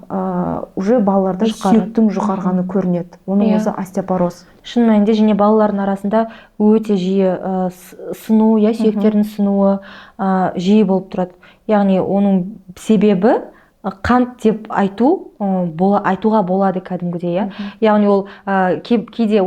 уже балаларда сүйектің жұқарғаны көрінеді. Оның өзі остеопороз. Шын мәнінде, және балалардың арасында өте жиі сыну, иә, сүйектердің сынуы жиі болып тұрады. Яғни оның себебі қант деп айту айтуға болады кәдімгідей, иә. Яғни ол кейде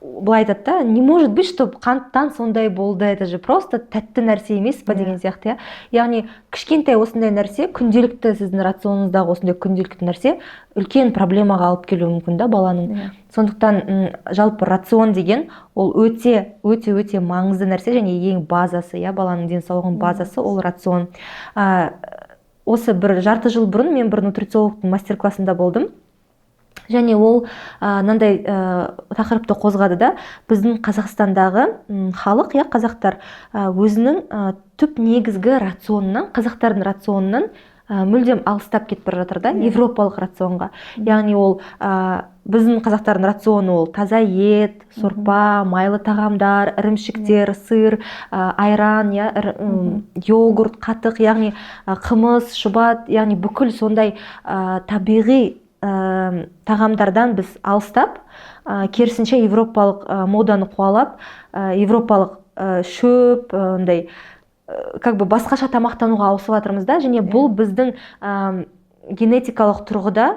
былай айтады да: «Не может быть, чтобы қанттан сондай болды, это же просто тәтті нәрсе емес па?» деген сияқты, иә. Яғни кішкентай осындай нәрсе, күнделікті сіздің рационыңыздағы осындай күнделікті нәрсе үлкен проблемаға алып келуі мүмкін да баланың. Сондықтан жалпы рацион деген ол өте өте өте маңызды нәрсе және ең базасы, иә, баланың денсаулығының базасы ол рацион. Осы бір жарты жыл бұрын мен бір нутрициологтың мастер классында болдым және ол мынандай тақырыпты қозғады да: біздің Қазақстандағы халық, иә, қазақтар өзінің түп негізгі рационынан, қазақтардың рационынан мүлдем алыстап кетіп бара жатыр да европалық рационға. Яғни ол біздің қазақтардың рационы ол таза ет, сорпа, майлы тағамдар, ірімшіктер, сыр, айран, иә, йогурт, қатық, яғни қымыз, шұбат, яғни бүкіл сондай табиғи тағамдардан біз алыстап, керісінше европалық моданы қуалап, европалық шөп, андай как бы басқаша тамақтануға ауысып жатырмыз да. Және бұл біздің генетикалық тұрғыда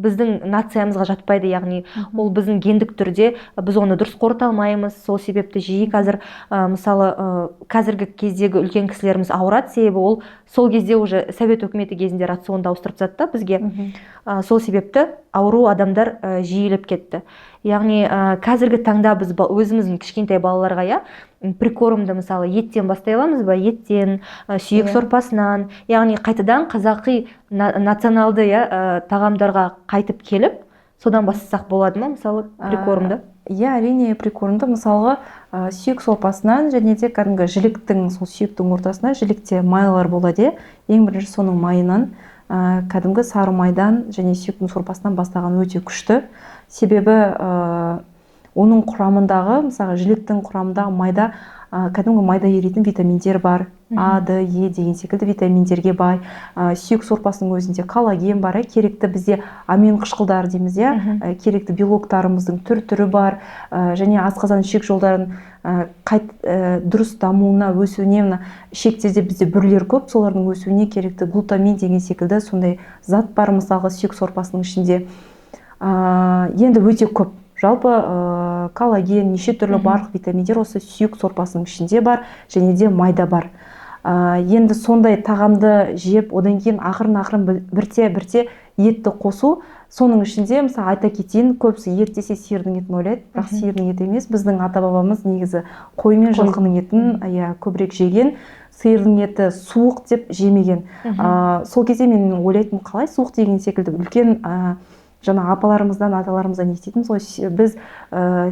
біздің нациямызға жатпайды, яғни ол біздің гендік түрде біз оны дұрыс қорыта алмаймыз. Сол себепті жиі қазір мысалы, қазіргі кездегі үлкен кісілеріміз ауырады, себебі ол сол кезде уже совет өкіметі кезінде рационды ауыстырып тастады да бізге. Сол себепті ауру адамдар жиілеп кетті. Яғни қазіргі таңда біз өзіміздің кішкентай балаларға, иә, прикормды мысалы еттен бастай аламыз ба? Еттен, сүйек сорпасынан, яғни қайтадан қазақи националды, иә, тағамдарға қайтып келіп, содан бастасақ болады ма, мысалы, прикормды? Иә, әрине, прикормды мысалға сүйек сорпасынан және де кәдімгі жіліктің, сол сүйектің ортасында жілікте майлар болады, иә, ең бірінші соның майынан, кәдімгі сары майдан және сүйектің сорпасынан бастаған өте күшті. Себебі оның құрамындағы, мысалға, жіліктің құрамындағы майда кәдімгі майда еритін витаминдер бар, А, Д, Е деген секілді витаминдерге бай. Сүйек сорпасының өзінде коллаген бар, иә, керекті бізде амин қышқылдар дейміз, иә, керекті белоктарымыздың түр түрі бар, және асқазан ішек жолдарын дұрыс дамуына, өсуіне, мына ішектерде бізде бүрлер көп, солардың өсуіне керекті глутамин деген секілді сондай зат бар, мысалға, сүйек сорпасының ішінде. Енді өте көп жалпы коллаген, неше түрлі барлық витаминдер осы сүйек сорпасының ішінде бар және де майда бар. Енді сондай тағамды жеп, одан кейін ақырын ақырын бірте бірте етті қосу. Соның ішінде, мысалы, айта кетейін, көбісі ет десе сиырдың етін ойлайды, бірақ сиырдың еті емес. Біздің ата бабамыз негізі қой мен Қой. жылқының етін, иә, көбірек жеген. Сиырдың еті суық деп жемеген. Сол кезде мен ойлайтынмын, қалай суық деген секілді. Үлкен жаңа апаларымыздан, аталарымыздан еститінбіз ғой: Біз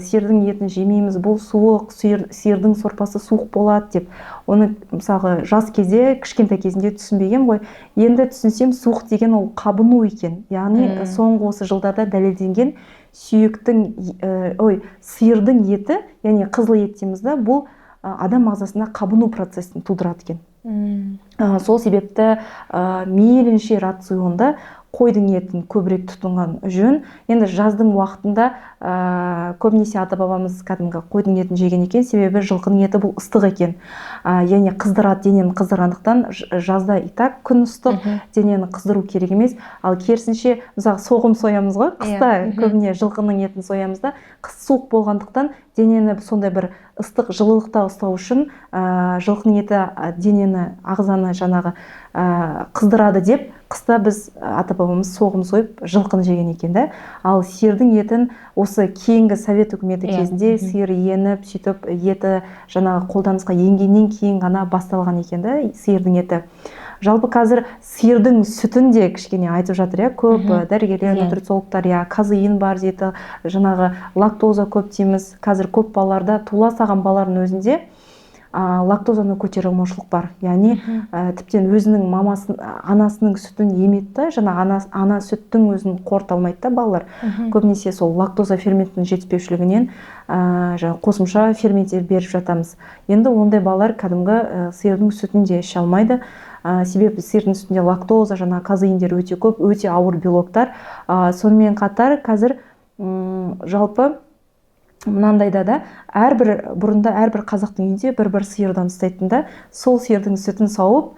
сиырдың етін жемейміз, бұл суық, сиырдың сорпасы суық болады» деп. Оны, мысалға, жас кезде, кішкентай кезімде түсінбеген ғой. Енді түсінсем, суық деген ол қабыну екен. Яғни соңғы осы жылдарда дәлелденген, сүйектің ой, сиырдың еті, яғни қызыл ет дейміз да, бұл адам ағзасында қабыну процесін тудырады екен. Сол себепті мейлінше рационда қойдың етін көбірек тұтынған жөн. Енді жаздың уақытында көбінесе ата бабамыз кәдімгі қойдың етін жеген екен, себебі жылқының еті бұл ыстық екен, яғни қыздырады, денені қыздырғандықтан жазда и так күн ыстық, денені қыздыру керек емес. Ал керісінше, мысалы, соғым соямыз ғой қыста, көбіне жылқының етін соямыз да. Қыс суық болғандықтан, денені сондай бір ыстық жылылықта ұстау үшін жылқының еті денені, ағзаны жаңағы қыздырады деп, қыста біз, ата бабамыз соғым сойып, жылқыны жеген екен да. Ал сиырдың етін осы кейінгі совет үкіметі кезінде сиыр еніп, сөйтіп еті жаңағы қолданысқа енгеннен кейін ғана басталған екен да сиырдың еті. Жалпы қазір сиырдың сүтін де кішкене айтып жатыр, иә, көп дәрігерлер, нутрициологтар, иә, казеин бар дейді, жаңағы лактоза көп дейміз. Қазір көп балаларда, туыла салған балалардың өзінде Лактозаны көтере алмаушылық бар. Яғни тіптен өзінің мамасын, анасының сүтін емеді да, жаңа ана сүттің өзін қорыта алмайды да балалар. Көбінесе сол лактоза ферментінің жетіспеушілігінен жаңа қосымша ферменттер беріп жатамыз. Енді ондай балалар кәдімгі сиырдың сүтін де іше алмайды. Себебі сиырдың сүтінде лактоза, жаңа казеиндер өте көп, өте ауыр белоктар. Сонымен қатар қазір жалпы мынандайда да әрбір бұрында әрбір қазақтың үйінде бір-бір сиырдан ұстайтын да, сол сиырдың сүтін сауып,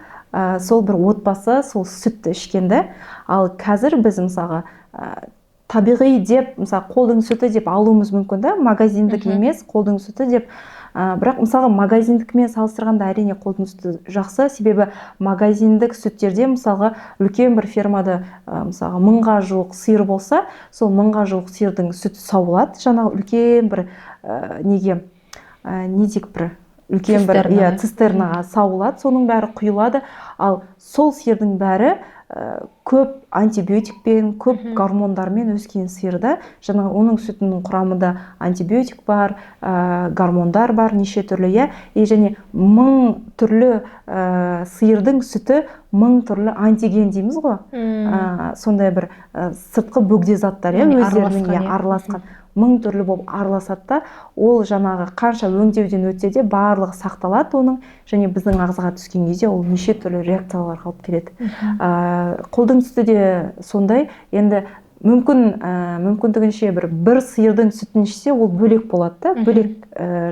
сол бір отбасы сол сүтті ішкен да. Ал қазір біз мысалға табиғи деп, мысалы қолдың сүті деп алуымыз мүмкін да, магазиндік емес, қолдың сүті деп. Бірақ мысалға магазиндікімен салыстырғанда әрине қолдың сүті жақсы, себебі магазиндік сүттерде мысалға үлкен бір фермада мысалға 1000-ға жуық сиыр болса, сол 1000-ға жуық сиырдың сүті сауылады, жаңағы үлкен бір неге не дейік, бір үлкен бір иә цистернаға сауылады, соның бәрі құйылады. Ал сол сиырдың бәрі көп антибиотикпен, көп гормондармен өскен сиырда, жаңағы оның сүтінің құрамында антибиотик бар, гормондар бар неше түрлі, иә, и және 1000 түрлі сиырдың сүті 1000 түрлі антиген дейміз ғой, сондай бір сыртқы бөгде заттар, иә, өздерінің иә араласқан, 1000 түрлі болып араласады да, ол жаңағы қанша өңдеуден өтсе де барлығы сақталады оның, және біздің ағзаға түскен кезде ол неше түрлі реакцияларға алып келеді. Қолдың сүті де сондай. Енді мүмкін мүмкіндігінше бір сиырдың сүтін ішсе, ол бөлек болады да, бөлек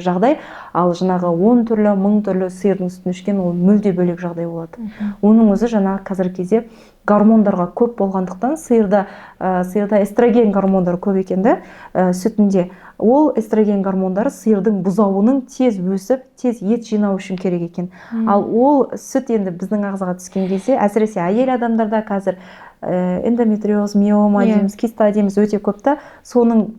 жағдай. Ал жаңағы 10 түрлі, 1000 түрлі сиырдың сүтін ішкен ол мүлде бөлек жағдай болады. Оның өзі жаңағы қазіргі кезде гормондарға көп болғандықтан сиырда эстроген гормондары көп екен да, сүтінде. Ол эстроген гормондары сиырдың бұзауының тез өсіп, тез ет жинау үшін керек екен. Ал ол сүт енді біздің ағзаға түскен кезде, әсіресе әйел адамдарда қазір эндометриоз, миома дейміз, киста дейміз, өте көп та. Соның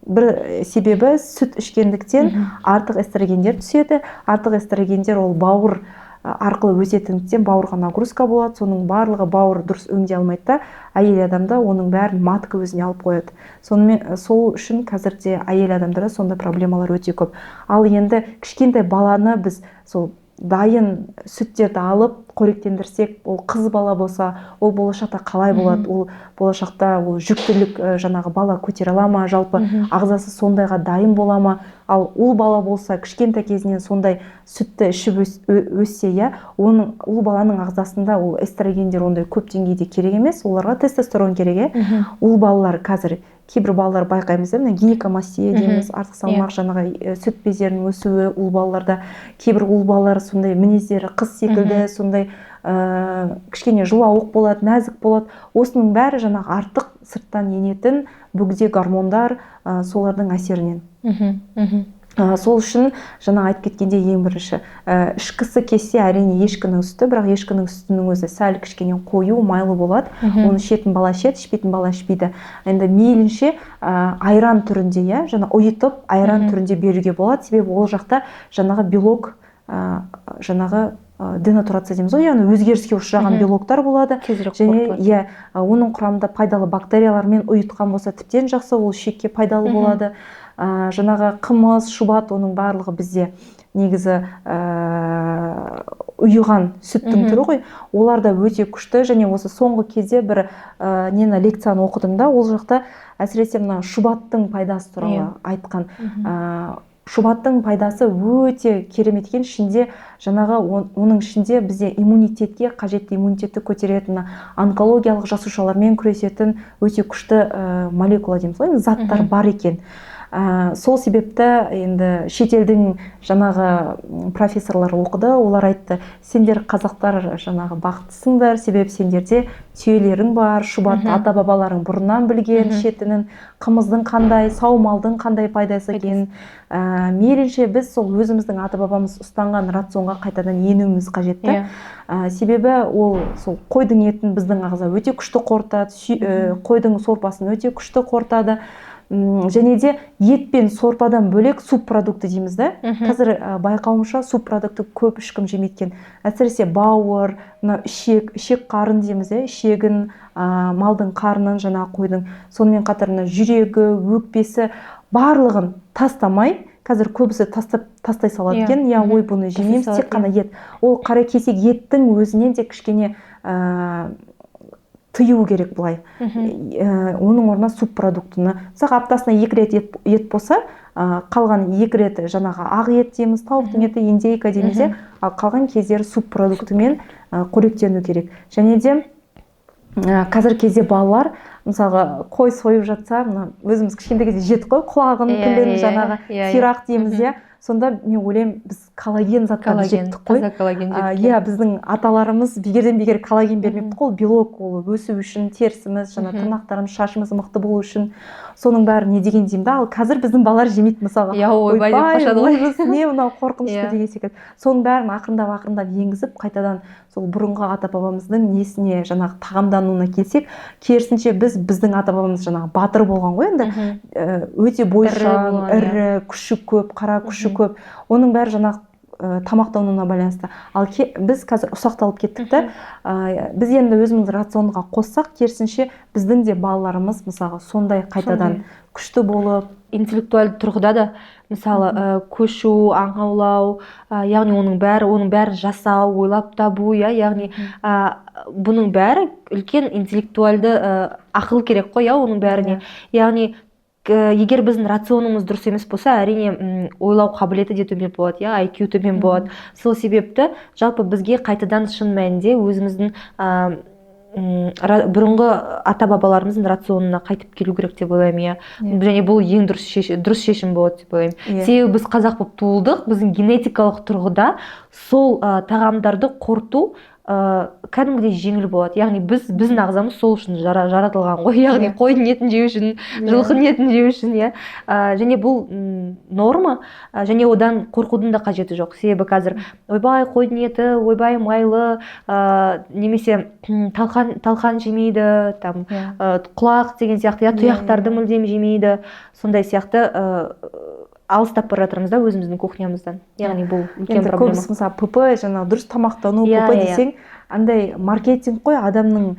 бір себебі сүт ішкендіктен артық эстрогендер түседі. Артық эстрогендер ол бауыр арқылы өтетіндіктен бауырға нагрузка болады, соның барлығы бауыр дұрыс өңдей алмайды да, әйел адамда оның бәрін матка өзіне алып қояды. Сонымен сол үшін қазірде әйел адамдарда сондай проблемалар өте көп. Ал енді кішкентай баланы біз сол дайын сүттерді алып қоректендірсек, ол қыз бала болса, ол болашақта қалай болады, ол болашақта ол жүктілік жаңағы бала көтере ала ма, жалпы ағзасы сондайға дайын бола ма? Ал ұл бала болса, кішкентай кезінен сондай сүтті ішіп өссе, иә, оның ұл баланың ағзасында ол эстрогендер ондай көп деңгейде керек емес, оларға тестостерон керек, иә. Ұл балалар қазір кейбір балалар байқаймыз, мына гинекомастия дейміз, артық салмақ, жаңағы сүт бездерінің өсуі ұл балаларда. Кейбір ұл балалар сондай мінездері қыз секілді, сондай кішкене жылауық болады, нәзік болады. Осының бәрі жаңағы артық сырттан енетін бөгде гормондар, солардың әсерінен. Сол үшін жаңа айтып кеткенде ең бірінші ішкісі келсе әрине ешкінің сүті, бірақ ешкінің сүтінің өзі сәл кішкене қою, майлы болады. Оны ішетін бала ішеді, ішпейтін бала ішпейді. Енді мейлінше айран түрінде, иә, жаңа ұйытып айран түрінде беруге болады, себебі ол жақта жаңағы белок, жаңағы денатурация дейміз ғой, яғни өзгеріске ұшыраған белоктар болады. Және иә, оның құрамында пайдалы бактериялармен ұйытқан болса тіптен жақсы, ол шекке пайдалы болады. Жаңағы қымыз, шұбат, оның барлығы бізде негізі ұйыған сүттің түрі ғой, олар да өте күшті. Және осы соңғы кезде бір нені лекцияны оқыдым да, ол жақта әсіресе мына шұбаттың пайдасы туралы айтқан. Шұбаттың пайдасы өте керемет екен. Ішінде жаңағы оның ішінде бізде иммунитетке қажетті иммунитетті көтеретін, онкологиялық жасушалармен күресетін өте күшті молекула дейміз ғой, заттар бар екен. Сол себепті енді шетелдің жаңағы профессорлары оқыды, олар айтты, сендер қазақтар жаңағы бақыттысыңдар, себебі сендерде түйелерің бар, шұбат ата-бабаларың бұрыннан білген ішетінін, қымыздың қандай, саумалдың қандай пайдасы екенін. Мейлінше біз сол өзіміздің ата-бабамыз ұстанған рационға қайтадан енуіміз қажет та. Себебі ол сол қойдың етін біздің ағза өте күшті қорытады, қойдың сорпасын өте күшті қорытады. Және де ет пен сорпадан бөлек субпродукты дейміз да. Қазір байқауымша субпродукты көп ешкім жемейді екен. Әсіресе бауыр, мына ішек, ішек қарын дейміз, ішегін, малдың қарнын, жаңағы қойдың, сонымен қатар мына жүрегі, өкпесі, барлығын тастамай. Қазір көбісі тастай салады екен. Иә, ой, бұны жемейміз, тек қана ет. Ол қара кесек еттің өзінен де кішкене тыю керек былай. Оның орнына субпродуктыны. Мысалға, аптасына 2 рет ет болса, қалған 2 рет жаңағы ақ ет дейміз, тауықтың еті, индейка дейміз, ал қалған кездері субпродуктымен қоректену керек. Және де қазіргі кезде балалар, мысалға, қой сойып жатса, мына өзіміз кішкентай кезде жедік қой, құлағын, тілін, жаңағы сирақ дейміз, иә. Сонда мен ойлаймын, біз коллаген заттарды жеттік қой. Таза коллаген жедік. Иә, біздің аталарымыз бекерден бекер коллаген бермепті қой. Ол белок, ол өсу үшін, терісіміз, жаңа тырнақтарымыз, шашымыз мықты болу үшін. Соның бәрі не деген деймін да. Ал қазір біздің балалар жемейді, мысалға. Иә, ойбай деп қашады ғой. Ужас, не мынау, қорқынышты деген секілді. Соның бәрін ақырындап ақырындап енгізіп, қайтадан сол бұрынғы ата бабамыздың несіне, жаңағы тағамдануына келсек, керісінше біздің ата бабамыз жаңағы батыр болған ғой енді, өте бойшаң, ірі, күші көп, қара күші көп. Оның бәрі жаңағы тамақтануына байланысты. Ал біз қазір ұсақталып кеттік та. Біз енді өзіміз рационға қоссақ, керісінше біздің де балаларымыз, мысалға, сондай қайтадан күшті болып. Интеллектуалды тұрғыда да, мысалы, көшу, аң аулау, яғни оның бәрін жасау, ойлап табу, иә, яғни бұның бәрі үлкен интеллектуалды ақыл керек қой, иә, оның бәріне. Яғни егер біздің рационымыз дұрыс емес болса, әрине, ойлау қабілеті де төмен болады, иә, IQ төмен болады. Сол себепті жалпы бізге қайтадан шын мәнінде өзіміздің бұрынғы ата бабаларымыздың рационына қайтып келу керек деп ойлаймын, иә. Және бұл ең дұрыс шешім болады деп ойлаймын. Себебі біз қазақ болып туылдық, біздің генетикалық тұрғыда сол тағамдарды қорыту кәдімгідей жеңіл болады. Яғни біздің ағзамыз сол үшін жаратылған ғой, яғни қойдың етін жеу үшін, жылқының етін жеу үшін, иә. Және бұл норма, және одан қорқудың да қажеті жоқ. Себебі қазір ойбай, қойдың еті, ойбай, майлы, немесе талқан жемейді, там құлақ деген сияқты, иә, тұяқтарды мүлдем жемейді, сондай сияқты, алыстап бара жатырмыз да өзіміздің кухнямыздан. Яғни бұл үлкен проблема. Көбісі, мысалы, ПП, жаңағы дұрыс тамақтану, ПП десең, андай маркетинг қой, адамның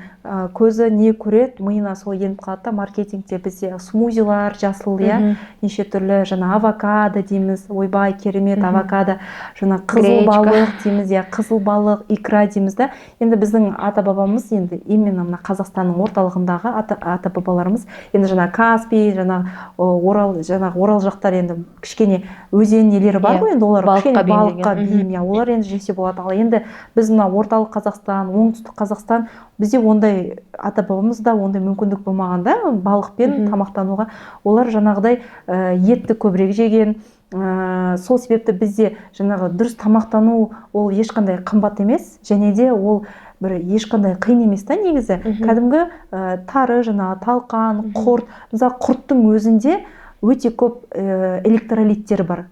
көзі не көреді, миына сол еніп қалады да. Маркетингте бізде смузилар жасыл, иә, неше түрлі жаңа авокадо дейміз, ойбай, керемет авокадо, жаңа қызыл балық дейміз, иә, қызыл балық, икра дейміз да. Енді біздің ата бабамыз, енді именно мына Қазақстанның орталығындағы ата бабаларымыз, енді жаңа Каспий, жаңа Орал, жаңағы Орал жақтар, енді кішкене өзен нелері бар ғой, енді олар кішкене балыққа бейім, иә, олар енді жесе болады. Ал енді біз мына орталық Қазақстан, оңтүстік Қазақстан, бізде ондай ата бабамызда ондай мүмкіндік болмаған да балықпен тамақтануға. Олар жаңағыдай етті көбірек жеген. Сол себепті бізде жаңағы дұрыс тамақтану ол ешқандай қымбат емес, және де ол бір ешқандай қиын емес та негізі. Кәдімгі тары, жаңағы талқан, құрт, мысалы, құрттың өзінде өте көп электролиттер бар.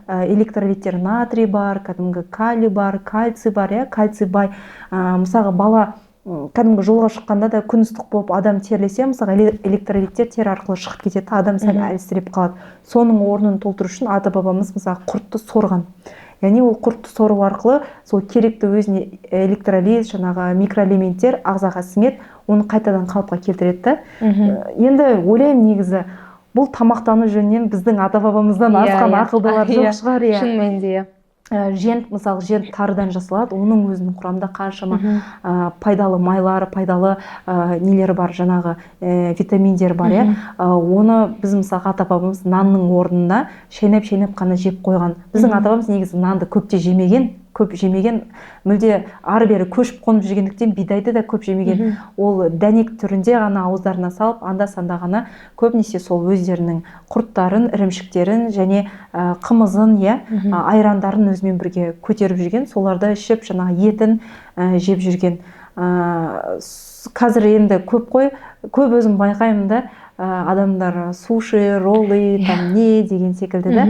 Электролиттер, натрий бар, кәдімгі калий бар, кальций бар, иә, кальций бай. Мысалға, бала кәдімгі жолға шыққанда да күн ыстық болып адам терлесе, мысалға, электролиттер тер арқылы шығып кетеді, адам сәл әлсіреп қалады. Соның орнын толтыру үшін ата бабамыз, мысалы, құртты сорған. Яғни ол құртты сору арқылы сол керекті өзіне электролит, жаңағы микроэлементтер ағзаға сіңеді, оны қайтадан қалыпқа келтіреді да. Енді ойлаймын, негізі бұл тамақтану жөнінен біздің ата бабамыздан асқан ақылдылар жоқ шығар, иә. Шын мәнінде, иә. Жент, мысалы, жент тарыдан жасалады, оның өзінің құрамында қаншама пайдалы майлар, пайдалы нелері бар, жаңағы витаминдер бар, иә. Оны біз, мысалға, ата бабамыз нанның орнына шайнап шайнап қана жеп қойған. Біздің ата бабамыз негізі нанды көп те жемеген, көп жемеген, мүлде ары бері көшіп қонып жүргендіктен бидайды да көп жемеген. Ол дәнек түрінде ғана ауыздарына салып, анда санда ғана көбінесе сол өздерінің құрттарын, ірімшіктерін және қымызын, иә, айрандарын өзімен бірге көтеріп жүрген, соларды ішіп, жаңағы етін жеп жүрген. Қазір енді көп қой, көп өзім байқаймын да, адамдар суши, роллы, там не деген секілді да.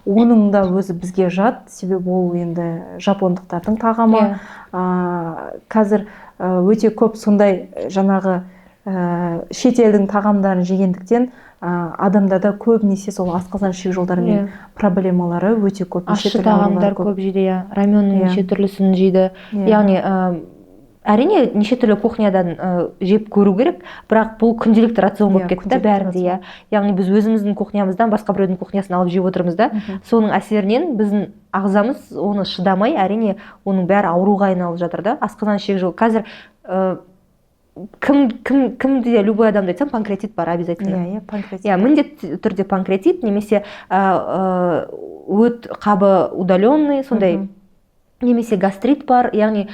Оның да өзі бізге жат, себебі ол енді жапондықтардың тағамы. Қазір өте көп сондай жаңағы шетелдің тағамдарын жегендіктен адамдарда көбінесе сол асқазан ішек жолдарымен проблемалары өте көп. Ащы тағамдар көп жейді, иә, раменнің неше түрлісін жейді. Яғни Әрине, неше түрлі кухнядан жеп көру керек, бірақ бұл күнделікті рацион болып Иә, кетті да күнделікті бәрінде, иә. Яғни біз өзіміздің кухнямыздан басқа біреудің кухнясын алып жеп отырмыз да. Соның әсерінен біздің ағзамыз оны шыдамай, әрине, оның бәрі ауруға айналып жатыр да. Асқазан, ішек жолы қазір кім кім кімде, любой адамда айтсам, панкреатит бар обязательно. Иә, панкреатит. Иә, міндетті түрде панкреатит немесе өт қабы удаленный сондай немесе гастрит бар, яғни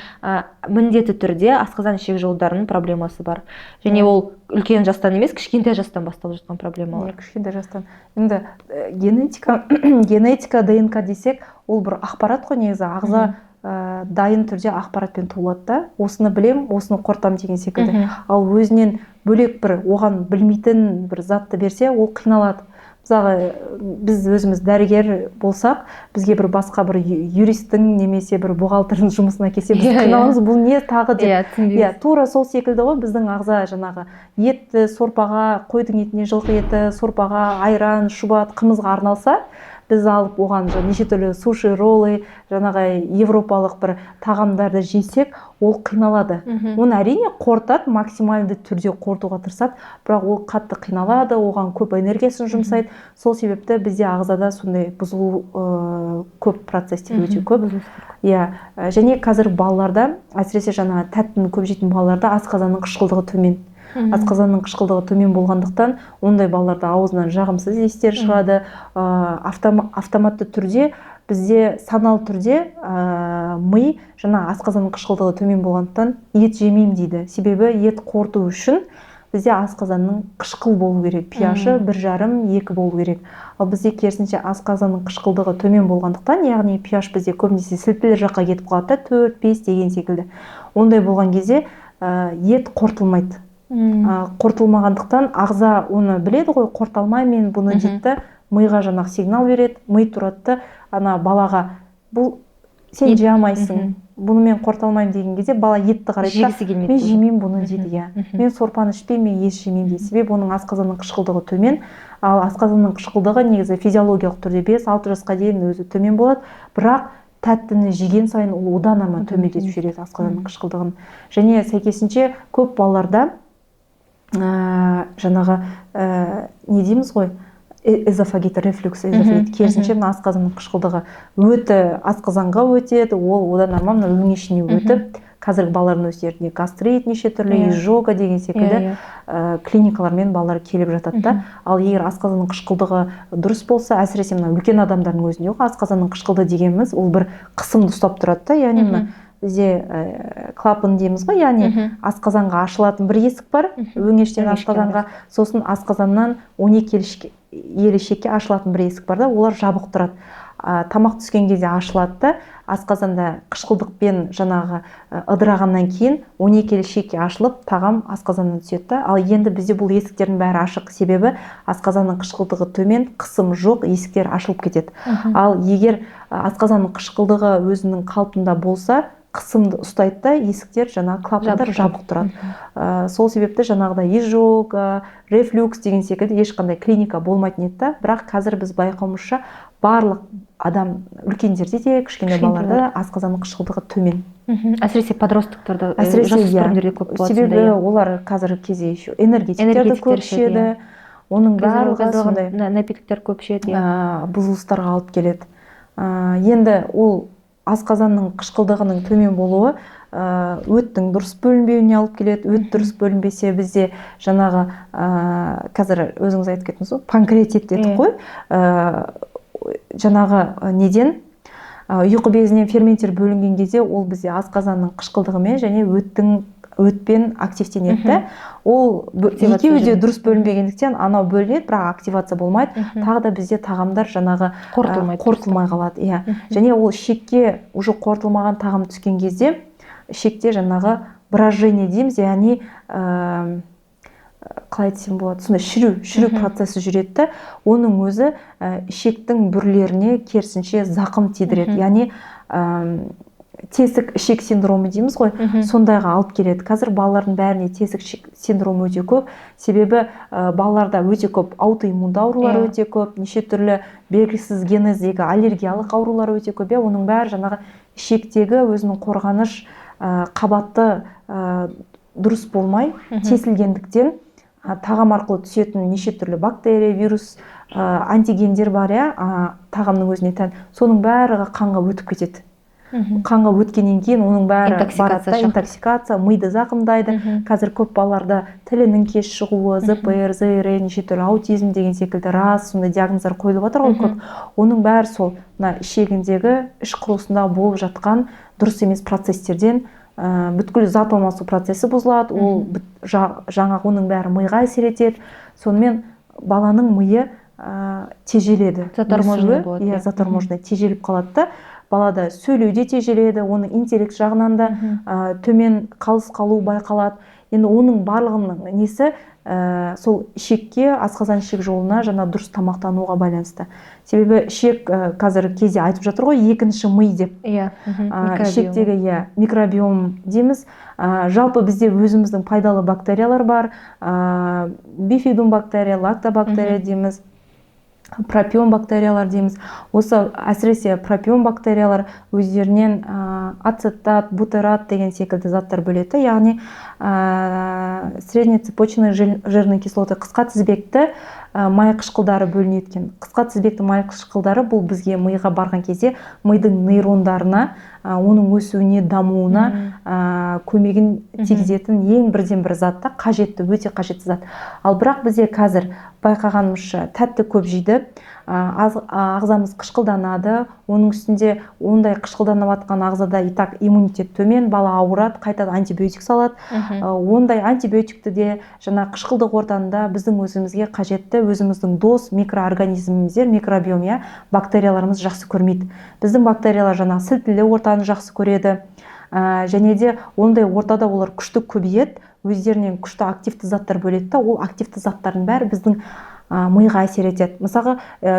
міндетті түрде асқазан, ішек жолдарының проблемасы бар және ол үлкен жастан емес, кішкентай жастан басталып жатқан проблемалар. Иә, кішкентай жастан. Енді генетика, ДНК десек, ол бір ақпарат қой негізі. Ағза дайын түрде ақпаратпен туылады да, осыны білем, осыны қорытамын деген секілді. Ал өзінен бөлек бір оған білмейтін бір затты берсе, ол қиналады. Мысалға, біз өзіміз дәрігер болсақ, бізге бір басқа бір юристтің немесе бір бухгалтердің жұмысына келсе, біз Иә, иә. қиналамыз, бұл не тағы деп. Иә, түсінбейміз. Иә, тура сол секілді ғой біздің ағза жаңағы етті сорпаға, қойдың етіне, жылқы еті сорпаға, айран, шұбат, қымызға арналса, біз алып оған неше түрлі суши, роллы, жаңағы европалық бір тағамдарды жесек, ол қиналады. Оны, әрине, қорытады, максималды түрде қорытуға тырысады, бірақ ол қатты қиналады, оған көп энергиясын жұмсайды. Сол себепті бізде ағзада сондай бұзылу көп, процесстер өте көп. Иә, және қазір балаларда, әсіресе жаңағы тәттіні көп жейтін балаларда асқазанның қышқылдығы төмен. Асқазанның қышқылдығы төмен болғандықтан, ондай балаларда аузынан жағымсыз иістер шығады. Автоматты түрде бізде саналы түрде ми жаңа асқазанның қышқылдығы төмен болғандықтан ет жемеймін дейді. Себебі ет қорыту үшін бізде асқазанның қышқыл болу керек, pH 1,5-2 болу керек. Ал бізде керісінше асқазанның қышқылдығы төмен болғандықтан, яғни pH бізде көбінесе сілтілер жаққа кетіп қалады да, 4-5 деген секілді. Ондай болған кезде ет қорытылмайды. Қорытылмағандықтан ағза оны біледі ғой, қорыта алмаймын мен бұны дейді да, миға жаңағы сигнал береді. Ми тұрады да, ана балаға бұл сен жей алмайсың, бұны мен қорыта алмаймын деген кезде бала етті қарайды да, Жегісі келмейді мен уже. жемеймін бұны дейді, иә. Мен сорпаны ішпеймін, мен ет жемеймін дейді. Себебі оның асқазанның қышқылдығы төмен. Ал асқазанның қышқылдығы негізі физиологиялық түрде 5-6 жасқа дейін өзі төмен болады, бірақ тәттіні жеген сайын ол одан арман төмендетіп жібереді асқазанның қышқылдығын. Және сәйкесінше көп балаларда жаңағы не дейміз ғой, эзофагит, рефлюкс эзофагит, керісінше мына асқазанның қышқылдығы өті асқазанға өтеді, ол одан арман мына өңешіне өтіп, қазіргі балалардың өздерінде гастрит, неше түрлі изжога деген секілді Иә, иә. Клиникалармен балалар келіп жатады да. Ал егер асқазанның қышқылдығы дұрыс болса, әсіресе мына үлкен адамдардың өзінде ғой, асқазанның қышқылды дегеніміз ол бір қысымды ұстап тұрады да, яғни мына бізде клапан дейміз ғой, яғни асқазанға ашылатын бір есік бар, өңештен Өңешке асқазанға, сосын асқазаннан 12 елі ішекке ашылатын бір есік бар да, олар жабық тұрады. Тамақ түскен кезде ашылады да, асқазанда қышқылдықпен жаңағы ыдырағаннан кейін 12 елі ішекке ашылып, тағам асқазаннан түседі да. Ал енді бізде бұл есіктердің бәрі ашық, себебі асқазанның қышқылдығы төмен, қысым жоқ, есіктер ашылып кетеді. Ал егер асқазанның қышқылдығы өзінің қалпында болса, қысымды ұстайды да, есіктер, жаңағы клапандар Жабық жабық тұрады. Сол себепті жаңағыдай изжога, рефлюкс деген секілді ешқандай клиника болмайтын еді да. Бірақ қазір біз байқауымызша, барлық адам, үлкендерде де, кішкентай Кішкентай балаларда да асқазанның қышқылдығы төмен. Әсіресе подростоктарда, Әсіресе, иә. жасөспірімдерде көп болады Себебі сондай, иә. олар қазіргі кезде еще энергетиктерді Энергетиктер көп ішеді, ішеді. иә. Оның барлығы Газдалған сондай напитоктар көп ішеді, иә. Бұзылыстарға алып келеді. Енді ол асқазанның қышқылдығының төмен болуы өттің дұрыс бөлінбеуіне алып келеді. Өт дұрыс бөлінбесе, бізде жаңағы қазір өзіңіз айтып кеттіңіз ғой, панкреатит дедік Иә. қой. Жаңағы неден, ұйқы безінен ферменттер бөлінген кезде, ол бізде асқазанның қышқылдығымен және өтпен активтенеді да. Ол Активация екеуі де жүреді. дұрыс бөлінбегендіктен, анау бөлінеді, бірақ активация болмайды. Тағы да бізде тағамдар жаңағы Қорытылмайды. қорытылмай қалады, иә. Және ол ішекке уже қорытылмаған тағам түскен кезде ішекте жаңағы брожение дейміз, яғни қалай айтсам болады, сондай шіру процесі жүреді да, оның өзі ішектің бүрлеріне керісінше зақым тидіреді. Яғни тесік ішек синдромы дейміз ғой, сондайға алып келеді. Қазір балалардың бәріне тесік ішек синдромы өте көп, себебі балаларда өте көп аутоиммунды аурулар Иә. өте көп, неше түрлі белгісіз генездегі аллергиялық аурулар өте көп, иә. Оның бәрі жаңағы ішектегі өзінің қорғаныш қабаты дұрыс болмай тесілгендіктен тағам арқылы түсетін неше түрлі бактерия, вирус, антигендер бар, иә, тағамның өзіне тән, соның бәрі қанға өтіп кетеді. Қанға өткеннен кейін оның бәрі барады да, интоксикация, миды зақымдайды. Қазір көп балаларда тілінің кеш шығуы, ЗПР, ЗР, неше түрлі аутизм деген секілді рас сондай диагноздар қойылып жатыр ғой көп. Оның бәрі сол мына ішегіндегі, іш құрылысында болып жатқан дұрыс емес процестерден, бүткіл зат алмасу процесі бұзылады. Ол жаңағы оның бәрі миға әсер етеді. Сонымен баланың миы тежеледі. Заторможенный болады. Иә, заторможенный, тежеліп қалады да, балада сөйлеу де тежеледі, оның интеллект жағынан да төмен, қалыс қалу байқалады. Енді оның барлығының несі сол ішекке, асқазан ішек жолына жаңа дұрыс тамақтануға байланысты. Себебі ішек, қазіргі кезде айтып жатыр ғой, екінші ми деп. Иә. Ішектегі, иә, микробиом дейміз. Жалпы бізде өзіміздің пайдалы бактериялар бар, бифидум бактерия, лактобактерия дейміз, пропион бактериялар дейміз. Осы әсіресе пропион бактериялар өздерінен ацетат, бутырат деген секілді заттар бөледі, яғни среднецепочечный жирные кислоты, қысқа тізбекті май қышқылдары бөлінеді екен. Қысқа тізбекті май қышқылдары бұл бізге миға барған кезде мидың нейрондарына, оның өсуіне, дамуына көмегін тигізетін ең бірден бір зат та, қажетті, өте қажетті зат. Ал бірақ бізде қазір байқағанымызша тәтті көп жейді, ағзамыз қышқылданады. Оның үстінде ондай қышқылданып жатқан ағзада и так иммунитет төмен, бала ауырады, қайтадан антибиотик салады. Ондай антибиотикті де жаңа қышқылдық ортаны да біздің өзімізге қажетті өзіміздің дос микроорганизміміздер, микробиом, иә, бактерияларымыз жақсы көрмейді. Біздің бактериялар жаңағы сілтілі ортаны жақсы көреді. Және де ондай ортада олар күшті көбейеді, өздерінен күшті активті заттар бөледі да, ол активті заттардың бәрі біздің миға әсер етеді. Мысалға,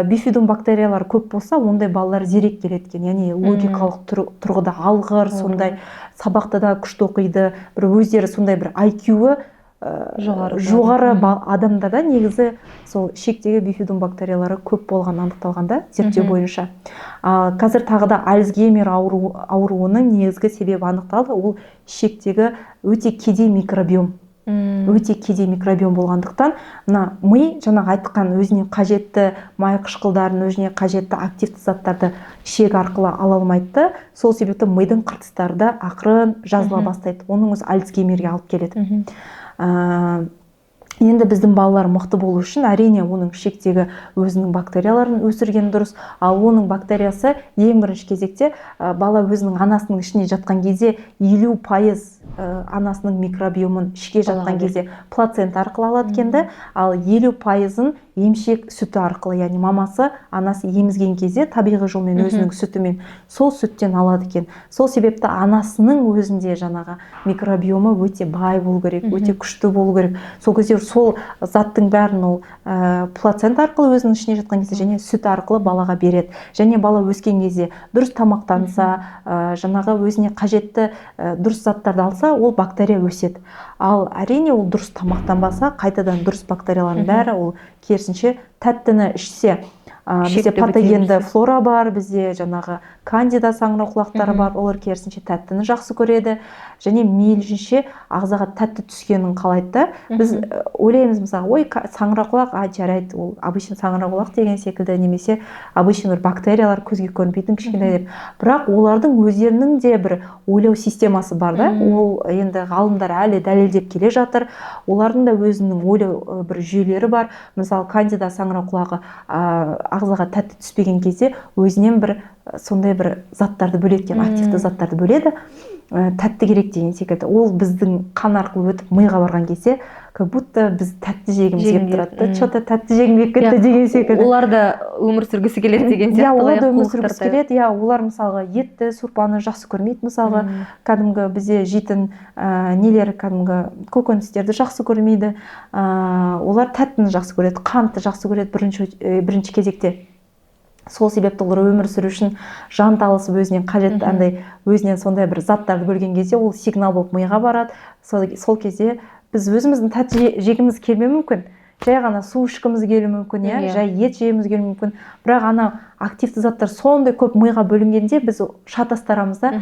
бифидум бактериялар көп болса, ондай балалар зерек келеді екен, яғни логикалық тұрғыда алғыр, сондай сабақта да күшті оқиды, бір өздері сондай бір IQ-і жоғары. Жоғары адамдарда негізі сол ішектегі бифидум бактериялары көп болған анықталған да зерттеу бойынша. Қазір тағы да Альцгеймер ауруының негізгі себебі анықталды, ол ішектегі өте кедей микробиом. Өте кедей микробиом болғандықтан мына ми жаңағы айтқан өзіне қажетті май қышқылдарын, өзіне қажетті активті заттарды ішек арқылы ала алмайды да, сол себепті мидың қыртыстары да ақырын жазыла бастайды, оның өзі Альцгеймерге алып келеді. Енді біздің балалар мықты болу үшін, әрине, оның ішектегі өзінің бактерияларын өсірген дұрыс. Ал оның бактериясы ең бірінші кезекте бала өзінің анасының ішінде жатқан кезде 50% анасының микробиомын ішке жатқан кезде плацента арқылы алады екен да, ал 50%-ын емшек сүті арқылы, яғни мамасы, анасы емізген кезде табиғи жолмен өзінің сүтімен, сол сүттен алады екен. Сол себепті анасының өзінде жаңағы микробиомы өте бай болу керек, өте күшті болу керек. Сол кезде сол заттың бәрін ол плацента арқылы өзінің ішіне жатқан кезде және сүт арқылы балаға береді. Және бала өскен кезде дұрыс тамақтанса, жаңағы өзіне қажетті дұрыс заттарды алса, ол бактерия өседі. Ал әрине ол дұрыс тамақтанбаса, қайтадан дұрыс бактериялардың бәрі, ол керісінше тәттіні ішсе, бізде патогенді флора бар, бізде жаңағы кандида саңырауқұлақтары бар, олар керісінше тәттіні жақсы көреді және мейлінше ағзаға тәтті түскенін қалайды да. Біз ойлаймыз, мысалы, ой, саңырауқұлақ, а, жарайды, ол обычный саңырауқұлақ деген секілді немесе обычный бір бактериялар, көзге көрінбейтін кішкентай деп. Бірақ олардың өздерінің де бір ойлау системасы бар да, ол енді ғалымдар әлі дәлелдеп келе жатыр. Олардың да өзінің ойлау бір жүйелері бар. Мысалы, кандида саңырауқұлағы ағзаға тәтті түспеген кезде өзінен бір сондай бір заттарды бөледі екен, активті заттарды бөледі, тәтті керек деген секілді. Ол біздің қан арқылы өтіп миға барған кезде, как будто біз тәтті жегіміз келіп тұрады да, че то тәтті жегім келіп кетті деген секілді. Олар да өмір сүргісі келеді деген сияқты. Иә, олар да өмір сүргісі келеді, иә. Олар мысалға етті, сорпаны жақсы көрмейді, мысалға кәдімгі бізде жейтін нелер, кәдімгі көкөністерді жақсы көрмейді. Олар тәттіні жақсы көреді, қантты жақсы көреді бірінші кезекте. Сол себепті олар өмір сүру үшін жанталасып өзінен қажетті андай өзінен сондай бір заттарды бөлген кезде ол сигнал болып миға барады. Сол кезде біз өзіміздің тәтті жегіміз келмеуі мүмкін. Жай ғана су ішкіміз келуі мүмкін, иә, Иә. жай ет жегіміз келуі мүмкін. Бірақ ана активті заттар сондай көп миға бөлінгенде, біз шатастырамыз да: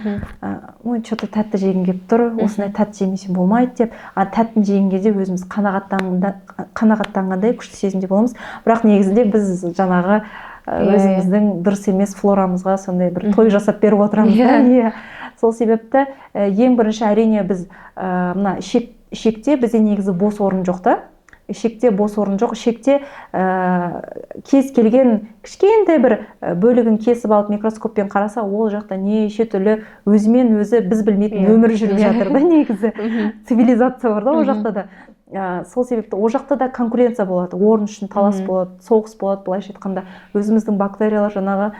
«Ой, че-то тәтті жегім келіп тұр, осындай тәтті жемесем болмайды», — деп. А тәттіні жеген кезде өзіміз қанағаттанғандай күшті сезімде боламыз. Бірақ негізінде біз жаңағы өзіміздің дұрыс емес флорамызға сондай бір той жасап беріп отырамыз да. Иә, сол себепті ең бірінші, әрине, біз мына ішекте бізде негізі бос орын жоқ та. Ішекте бос орын жоқ. Ішекте кез келген кішкентай бір бөлігін кесіп алып, микроскоппен қараса, ол жақта неше түрлі өзімен өзі біз білмейтін өмір жүріп жатыр да негізі. Цивилизация бар да ол жақта да. Сол себепті ол жақта да конкуренция болады, орын үшін талас болады, соғыс болады былайша айтқанда. Өзіміздің бактериялар жаңағы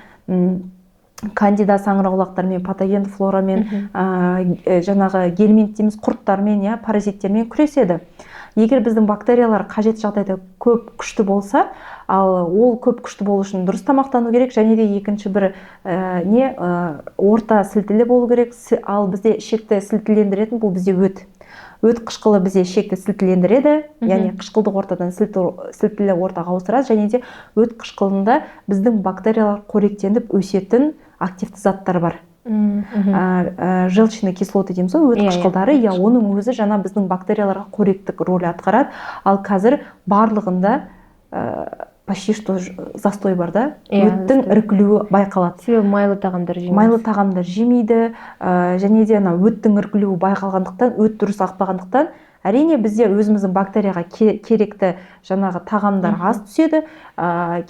кандида саңырауқұлақтармен, патогенді флорамен, жаңағы гельминт дейміз, құрттармен, иә, паразиттермен күреседі. Егер біздің бактериялар қажет жағдайда көп, күшті болса, ал ол көп, күшті болу үшін дұрыс тамақтану керек және де екінші бір не орта сілтілі болу керек. Ал бізде ішекті сілтілендіретін бұл бізде өт. Өт қышқылы бізде ішекті сілтілендіреді, яғни қышқылдық ортадан сілтілі ортаға ауыстырады. Және де өт қышқылында біздің бактериялар қоректеніп өсетін активті заттар бар. Желчный кислоты дейміз ғой, өт Иә, иә. қышқылдары, иә. Оның өзі жаңа біздің бактерияларға қоректік роль атқарады. Ал қазір барлығында почти что застой бар да, өттің застой. іркілуі байқалады. Себебі майлы тағамдар жемейміз. Майлы тағамдар жемейді, және де ана өттің іркілуі байқалғандықтан, өт дұрыс ақпағандықтан, әрине, бізде өзіміздің бактерияға керекті жаңағы тағамдар аз түседі.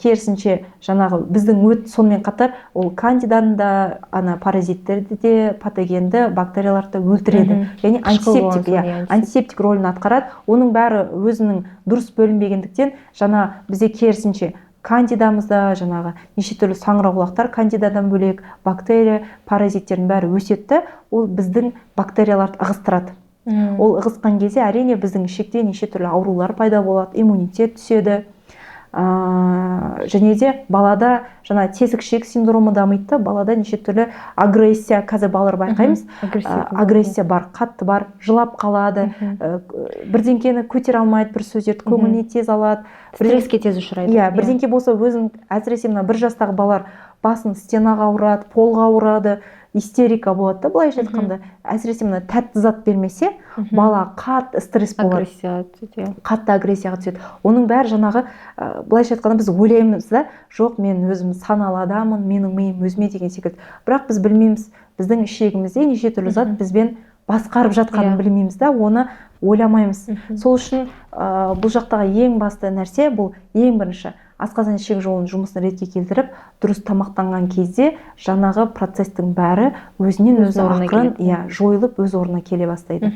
Керісінше, жаңағы біздің өт сонымен қатар ол кандиданы да, ана паразиттерді де, патогенді бактерияларды да өлтіреді. Және Қышқыл болған антисептик, соң, иә, иә, антисептик рөлін атқарады. Оның бәрі өзінің дұрыс бөлінбегендіктен, жаңа бізде керісінше кандидамызда жаңағы неше түрлі саңырауқұлақтар, кандидадан бөлек бактерия, паразиттердің бәрі өседі да, ол біздің бактерияларды ығыстырады. Ол ығысқан кезде, әрине, біздің ішекте неше түрлі аурулар пайда болады, иммунитет түседі, және де балада жаңа тесік ішек синдромы дамиды да, балада неше түрлі агрессия. Қазір балалар байқаймыз, агрессия бар, қатты бар, жылап қалады, бірдеңкені көтере алмайды, бір сөздерді көңіліне тез алады. Стресске тез ұшырайды. Иә, бірдеңке болса өзін, әсіресе мына 1 жастағы балалар басын стенаға ұрады, полға ұрады, истерика болады да былайша айтқанда. Әсіресе мына тәтті зат бермесе, бала қатты стресс болады. Агрессияға түседі, иә. Қатты агрессияға түседі. Оның бәрі жаңағы былайша айтқанда, біз ойлаймыз да, жоқ, мен өзім саналы адаммын, менің миым өзіме деген секілді. Бірақ біз білмейміз, біздің ішегімізде неше түрлі зат бізбен басқарып жатқанын білмейміз да, оны ойламаймыз. Сол үшін бұл жақтағы ең басты нәрсе бұл ең бірінші асқазан ішек жолының жұмысын ретке келтіріп, дұрыс тамақтанған кезде жаңағы процесстің бәрі өзінен Өз өзі орнына ақырын, келеді. иә, жойылып, өз орнына келе бастайды.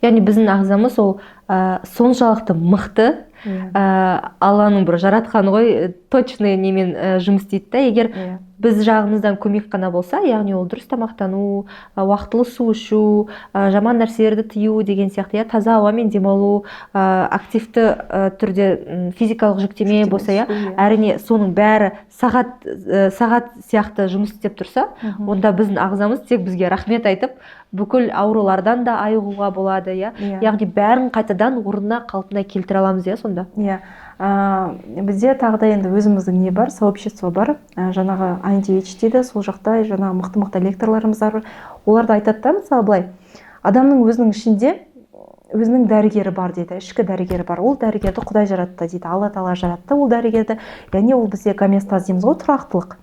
Яғни біздің ағзамыз ол соншалықты мықты, Алланың бір жаратқаны ғой, точный немен жұмыс істейді да. Егер біз жағымыздан көмек қана болса, яғни ол дұрыс тамақтану, уақытылы су ішу, жаман нәрселерді тыю деген сияқты, иә, таза ауамен демалу, активті түрде физикалық жүктеме Жүктеме болса, иә, түсу, иә. әрине, соның бәрі сағат сияқты жұмыс істеп тұрса, онда біздің ағзамыз тек бізге рахмет айтып, бүкіл аурулардан да айығуға болады, иә. Яғни бәрін қайтадан орнына, қалпына келтіре аламыз, иә, сонда. Иә, бізде тағы да енді өзіміздің не бар, сообщество бар, жаңағы антиэйдж дейді. Сол жақта жаңағы мықты мықты лекторларымыз бар. Олар да айтады да, мысалы, былай: адамның өзінің ішінде өзінің дәрігері бар дейді, ішкі дәрігері бар. Ол дәрігерді Құдай жаратты дейді, Алла Тағала жаратты ол дәрігерді. Яғни ол бізде гомеостаз дейміз ғой, тұрақтылық.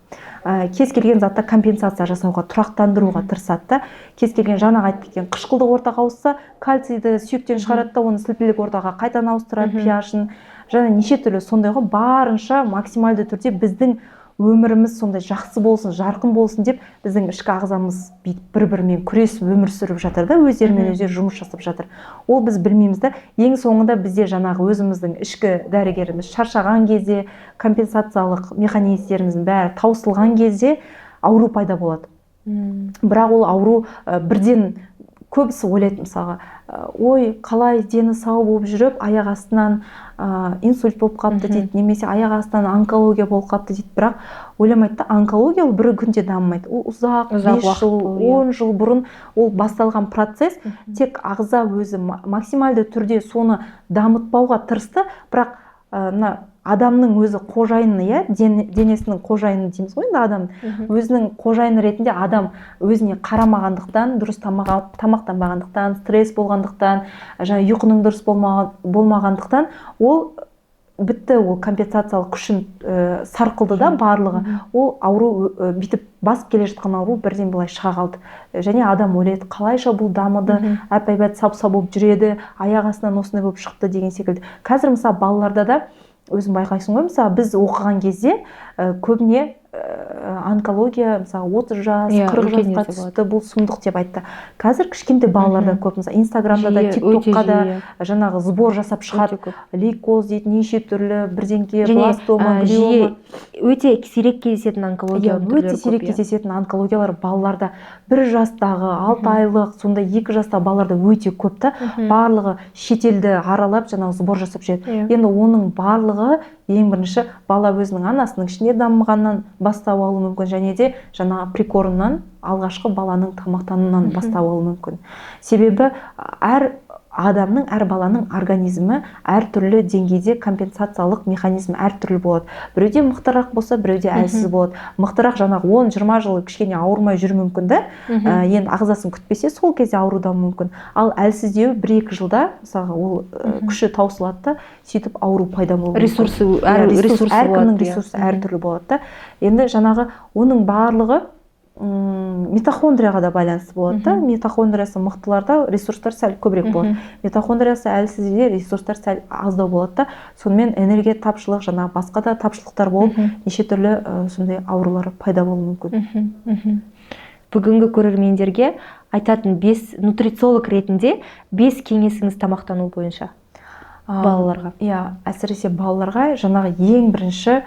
Кез келген затта компенсация жасауға, тұрақтандыруға тырысады да. Кез келген жаңағы айтып кеткен қышқылдық ортаға ауысса, кальцийді сүйектен шығарады да, оны сілтілік ортаға қайтадан ауыстырады, pH-ын және неше түрлі сондай ғой. Барынша максималды түрде біздің өміріміз сондай жақсы болсын, жарқын болсын деп, біздің ішкі ағзамыз бүйтіп бір бірімен күресіп өмір сүріп жатыр да, өздерімен өздері жұмыс жасап жатыр. Ол біз білмейміз да. Ең соңында бізде жаңағы өзіміздің ішкі дәрігеріміз шаршаған кезде, компенсациялық механизмдеріміздің бәрі таусылған кезде ауру пайда болады. Бірақ ол ауру бірден, көбісі ойлайды, мысалға, ой, қалай дені сау болып жүріп, аяқ астынан инсульт болып қалыпты дейді немесе аяқ астынан онкология болып қалыпты дейді. Бірақ ойламайды да, онкология ол бір күнде дамымайды, ол ұзақ, Ұзақ 5 уақыт жыл, бойы, иә. 10 жыл бұрын ол басталған процесс. Тек ағза өзі максималды түрде соны дамытпауға тырысты, бірақ мына адамның өзі қожайыны, иә, денесінің қожайыны дейміз ғой енді, адам өзінің қожайыны ретінде адам өзіне қарамағандықтан, дұрыс тамақтанбағандықтан, стресс болғандықтан, жаңа ұйқының дұрыс болмағандықтан, ол бітті, ол компенсациялық күшін сарқылды да барлығы. Ол ауру бүйтіп басып келе жатқан ауру бірден былай шыға қалды. Және адам ойлайды, қалайша бұл дамыды, әп-әйбат сап-сау болып жүреді, аяқ астынан осындай болып шықты деген секілді. Қазір мысалы балаларда да өзің байқайсың ғой, мысалы біз оқыған кезде көбіне онкология мысалы 30 жас, 40 жасқа түсті, бұл сұмдық деп айтты. Қазір кішкентай балаларда көп, мысалы Инстаграмда да, ТикТокқа да жаңағы сбор жасап шығады, лейкоз дейді, неше түрлі бірдеңке, бластома, глиома. Өте сирек кездесетін онкология. Өте сирек кездесетін онкологиялар балаларда 1 жастағы, 6 айлық, сондай 2 жастағы балаларда өте көп та. Барлығы шетелді аралап жаңағы сбор жасап жүреді. Енді оның барлығы ең бірінші бала өзінің анасының ішінде дамығаннан бастау алуы мүмкін, және де жаңағы прикормнан, алғашқы баланың тамақтануынан бастау алуы мүмкін. Себебі әр адамның, әр баланың организмі әртүрлі деңгейде, компенсациялық механизм әртүрлі болады. Біреуде мықтырақ болса, біреуде әлсіз болады. Мықтырақ жаңағы 10-20 жыл кішкене ауырмай жүруі мүмкін да, енді ағзасын күтпесе, сол кезде ауыру мүмкін. Ал әлсіздеуі 1-2 жылда, мысалға, ол күші таусылады да, сөйтіп ауру пайда болуы мүмкін. Ресурсы, әркімнің ресурсы әртүрлі болады да. Енді жаңағы оның барлығы митохондрияға да байланысты болады да. Митохондриясы мықтыларда ресурстар сәл көбірек болады, митохондриясы әлсізде ресурстар сәл аздау болады да. Сонымен энергия тапшылық, жаңағы басқа да тапшылықтар болып, неше түрлі сондай аурулар пайда болуы мүмкін. Бүгінгі көрермендерге айтатын 5 нутрициолог ретінде 5 кеңесіңіз тамақтану бойынша балаларға. Иә, әсіресе балаларға жаңағы ең бірінші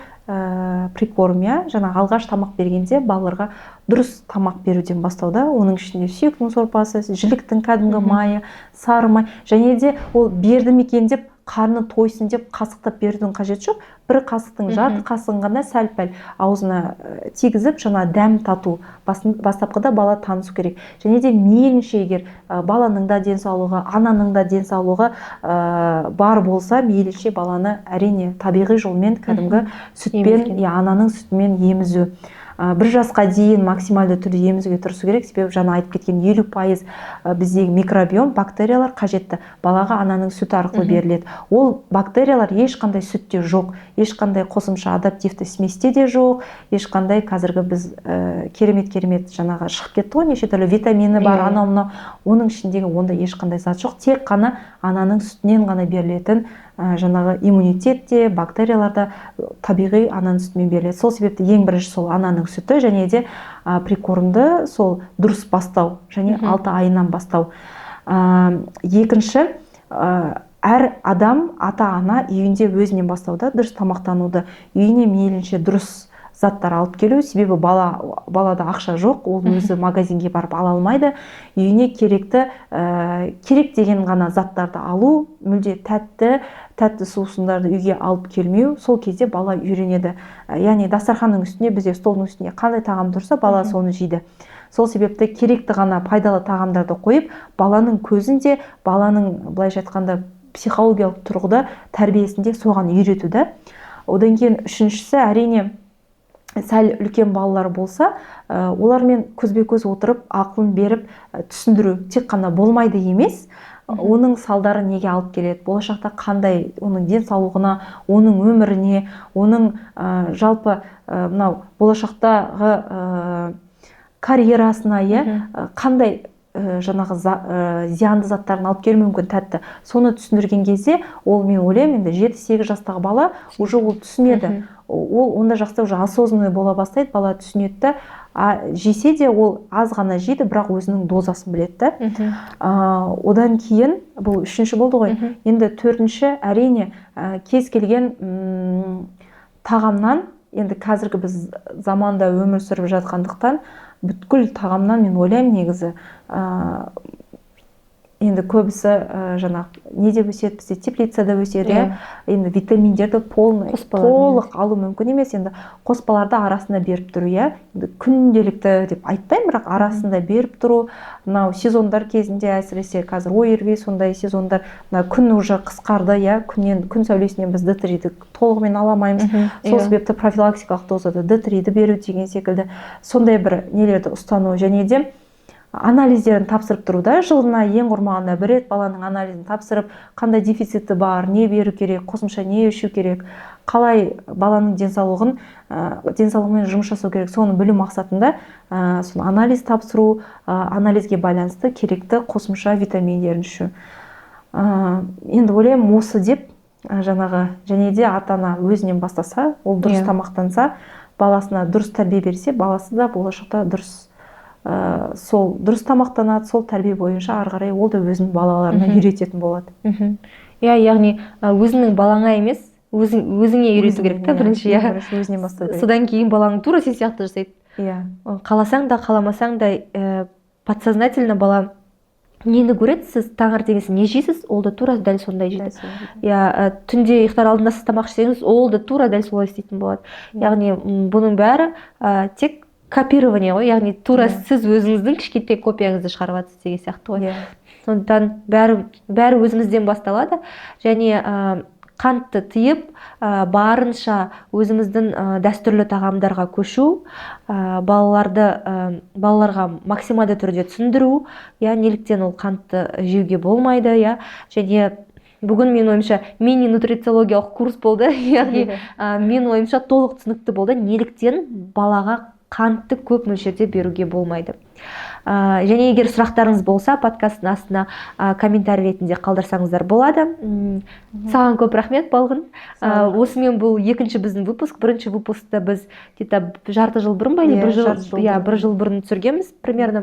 прикорм, иә, жаңағы алғаш тамақ бергенде балаларға дұрыс тамақ беруден бастауда. Оның ішінде сүйектің сорпасы, жіліктің кәдімгі майы, сары май, және де ол берді ме екен деп қарны тойсын деп қасықтап берудің қажеті жоқ. Бір қасықтың жарты қасығын ғана сәл-пәл аузына тигізіп, жаңа дәм тату бастапқыда бала танысу керек. Және де мейлінше егер баланың да денсаулығы, ананың да денсаулығы бар болса, мейлінше баланы әрине табиғи жолмен кәдімгі сүтпен, ананың сүтімен емізу. 1 жасқа дейін максималды түрде емізуге тырысу керек, себебі жаңа айтып кеткен 50% біздегі микробиом, бактериялар қажетті балаға ананың сүті арқылы беріледі. Ол бактериялар ешқандай сүтте жоқ, ешқандай қосымша адаптивті сместе де жоқ, ешқандай қазіргі біз керемет-керемет жаңағы шығып кетті ғой, неше түрлі витамині бар, анау мынау, оның ішіндегі ондай ешқандай зат жоқ, тек қана ананың сүтінен ғана берілетін жаңағы иммунитет те, бактериялар да табиғи ананың сүтімен беріледі. Сол себепті ең бірінші сол ананың сүті, және де прикормды сол дұрыс бастау, және 6 айынан бастау. Екінші, әр адам, ата-ана үйінде өзінен бастауда дұрыс тамақтануды, үйіне мейлінше дұрыс заттар алып келу, себебі балада ақша жоқ, ол өзі магазинге барып ала алмайды. Үйіне керекті, керек деген ғана заттарды алу, мүлде тәтті сусындарды үйге алып келмеу, сол кезде бала үйренеді. Яғни дастарханның үстіне, бізде столдың үстіне қандай тағам тұрса, бала соны жейді. Сол себепті керекті ғана пайдалы тағамдарды қойып, баланың көзінде, баланың былайша айтқанда психологиялық тұрғыда тәрбиесінде соған үйрету да. Одан кейін үшіншісі, әрине сәл үлкен балалар болса, олармен көзбе-көз отырып, ақылын беріп, түсіндіру тек қана болмайды емес, оның салдары неге алып келеді, болашақта қандай, оның денсаулығына, оның өміріне, оның жалпы мынау болашақтағы карьерасына, қандай жаңағы зиянды заттарын алып келуі мүмкін тәтті. Соны түсіндірген кезде, ол, мен ойлаймын, енді 7-8 жастағы бала уже ол түсінеді. Ол онда жақсы уже осознанный бола бастайды, бала түсінеді да, жесе де ол аз ғана жейді, бірақ өзінің дозасын біледі да. Одан кейін бұл үшінші болды ғой. Енді төртінші, әрине, кез келген тағамнан, енді қазіргі біз заманда өмір сүріп жатқандықтан, бүткіл тағамнан мен ойлаймын негізі, Енді көбісі жаңағы неде өседі, бізде теплицада өседі, иә. Енді витаминдерді полный, толық алу мүмкін емес. Енді қоспаларды арасында беріп тұру, иә. Енді күнделікті деп айтпаймын, бірақ арасында беріп тұру. Мынау сезондар кезінде, әсіресе қазір ОРВИ, сондай сезондар, мына күн уже қысқарды, иә, күннен, күн сәулесінен біз Д3-ді толығымен ала алмаймыз. Сол себепті профилактикалық дозада Д3-ді беру деген секілді, сондай бір нелерді ұстану. Және де анализдерін тапсырып тұру да, жылына ең құрмағанда бір рет баланың анализін тапсырып, қандай дефициті бар, не беру керек, қосымша не ішу керек, қалай баланың денсаулығымен жұмыс жасау керек, соны білу мақсатында соны анализ тапсыру, анализге байланысты керекті қосымша витаминдерін ішу. Енді ойлаймын, осы деп жаңағы. Және де ата ана өзінен бастаса, ол дұрыс тамақтанса, баласына дұрыс тәрбие берсе, баласы да болашақта дұрыс, сол дұрыс тамақтанады, сол тәрбие бойынша ары қарай ол да өзінің балаларына үйрететін болады. Иә, яғни өзіңнің балаңа емес, өзіңе үйрету керек та бірінші, иә. Иә. Бірінші өзінен бастау керек. Содан кейін балаң тура сен сияқты жасайды. Қаласаң да, қаламасаң да, подсознательно бала нені көреді, сіз таңертеңгісін не жейсіз, ол да тура дәл сондай жейді. Дәл солай жейді. Иә, түнде ұйықтар алдында сіз тамақ ішсеңіз, ол да тура дәл солай істейтін болады. Яғни бұның бәрі тек копирование ғой, яғни тура сіз өзіңіздің кішкентай копияңызды шығарып жатсыз деген сияқты ғой. Сондықтан бәрі өзімізден басталады. Және қантты тыйып, барынша өзіміздің дәстүрлі тағамдарға көшу, балаларға максималды түрде түсіндіру, иә, неліктен ол қантты жеуге болмайды, иә. Және бүгін, менің ойымша, мини нутрициологиялық курс болды, яғни менің ойымша, толық түсінікті болды, неліктен балаға қантты көп мөлшерде беруге болмайды. Және егер сұрақтарыңыз болса, подкасттың астына комментарий ретінде қалдырсаңыздар болады. Саған көп рахмет, Балғын. Сау бол. Осымен бұл екінші біздің выпуск. Бірінші выпускты біз где-то жарты жыл бұрын ба, или Иә, бір жыл, жарты жыл иә, бұрын. бір жыл бұрын түсіргенбіз примерно.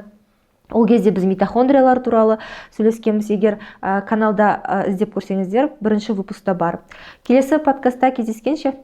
Ол кезде біз митохондриялар туралы сөйлескенбіз. Егер каналда іздеп көрсеңіздер, бірінші выпускта бар. Келесі подкастта кездескенше.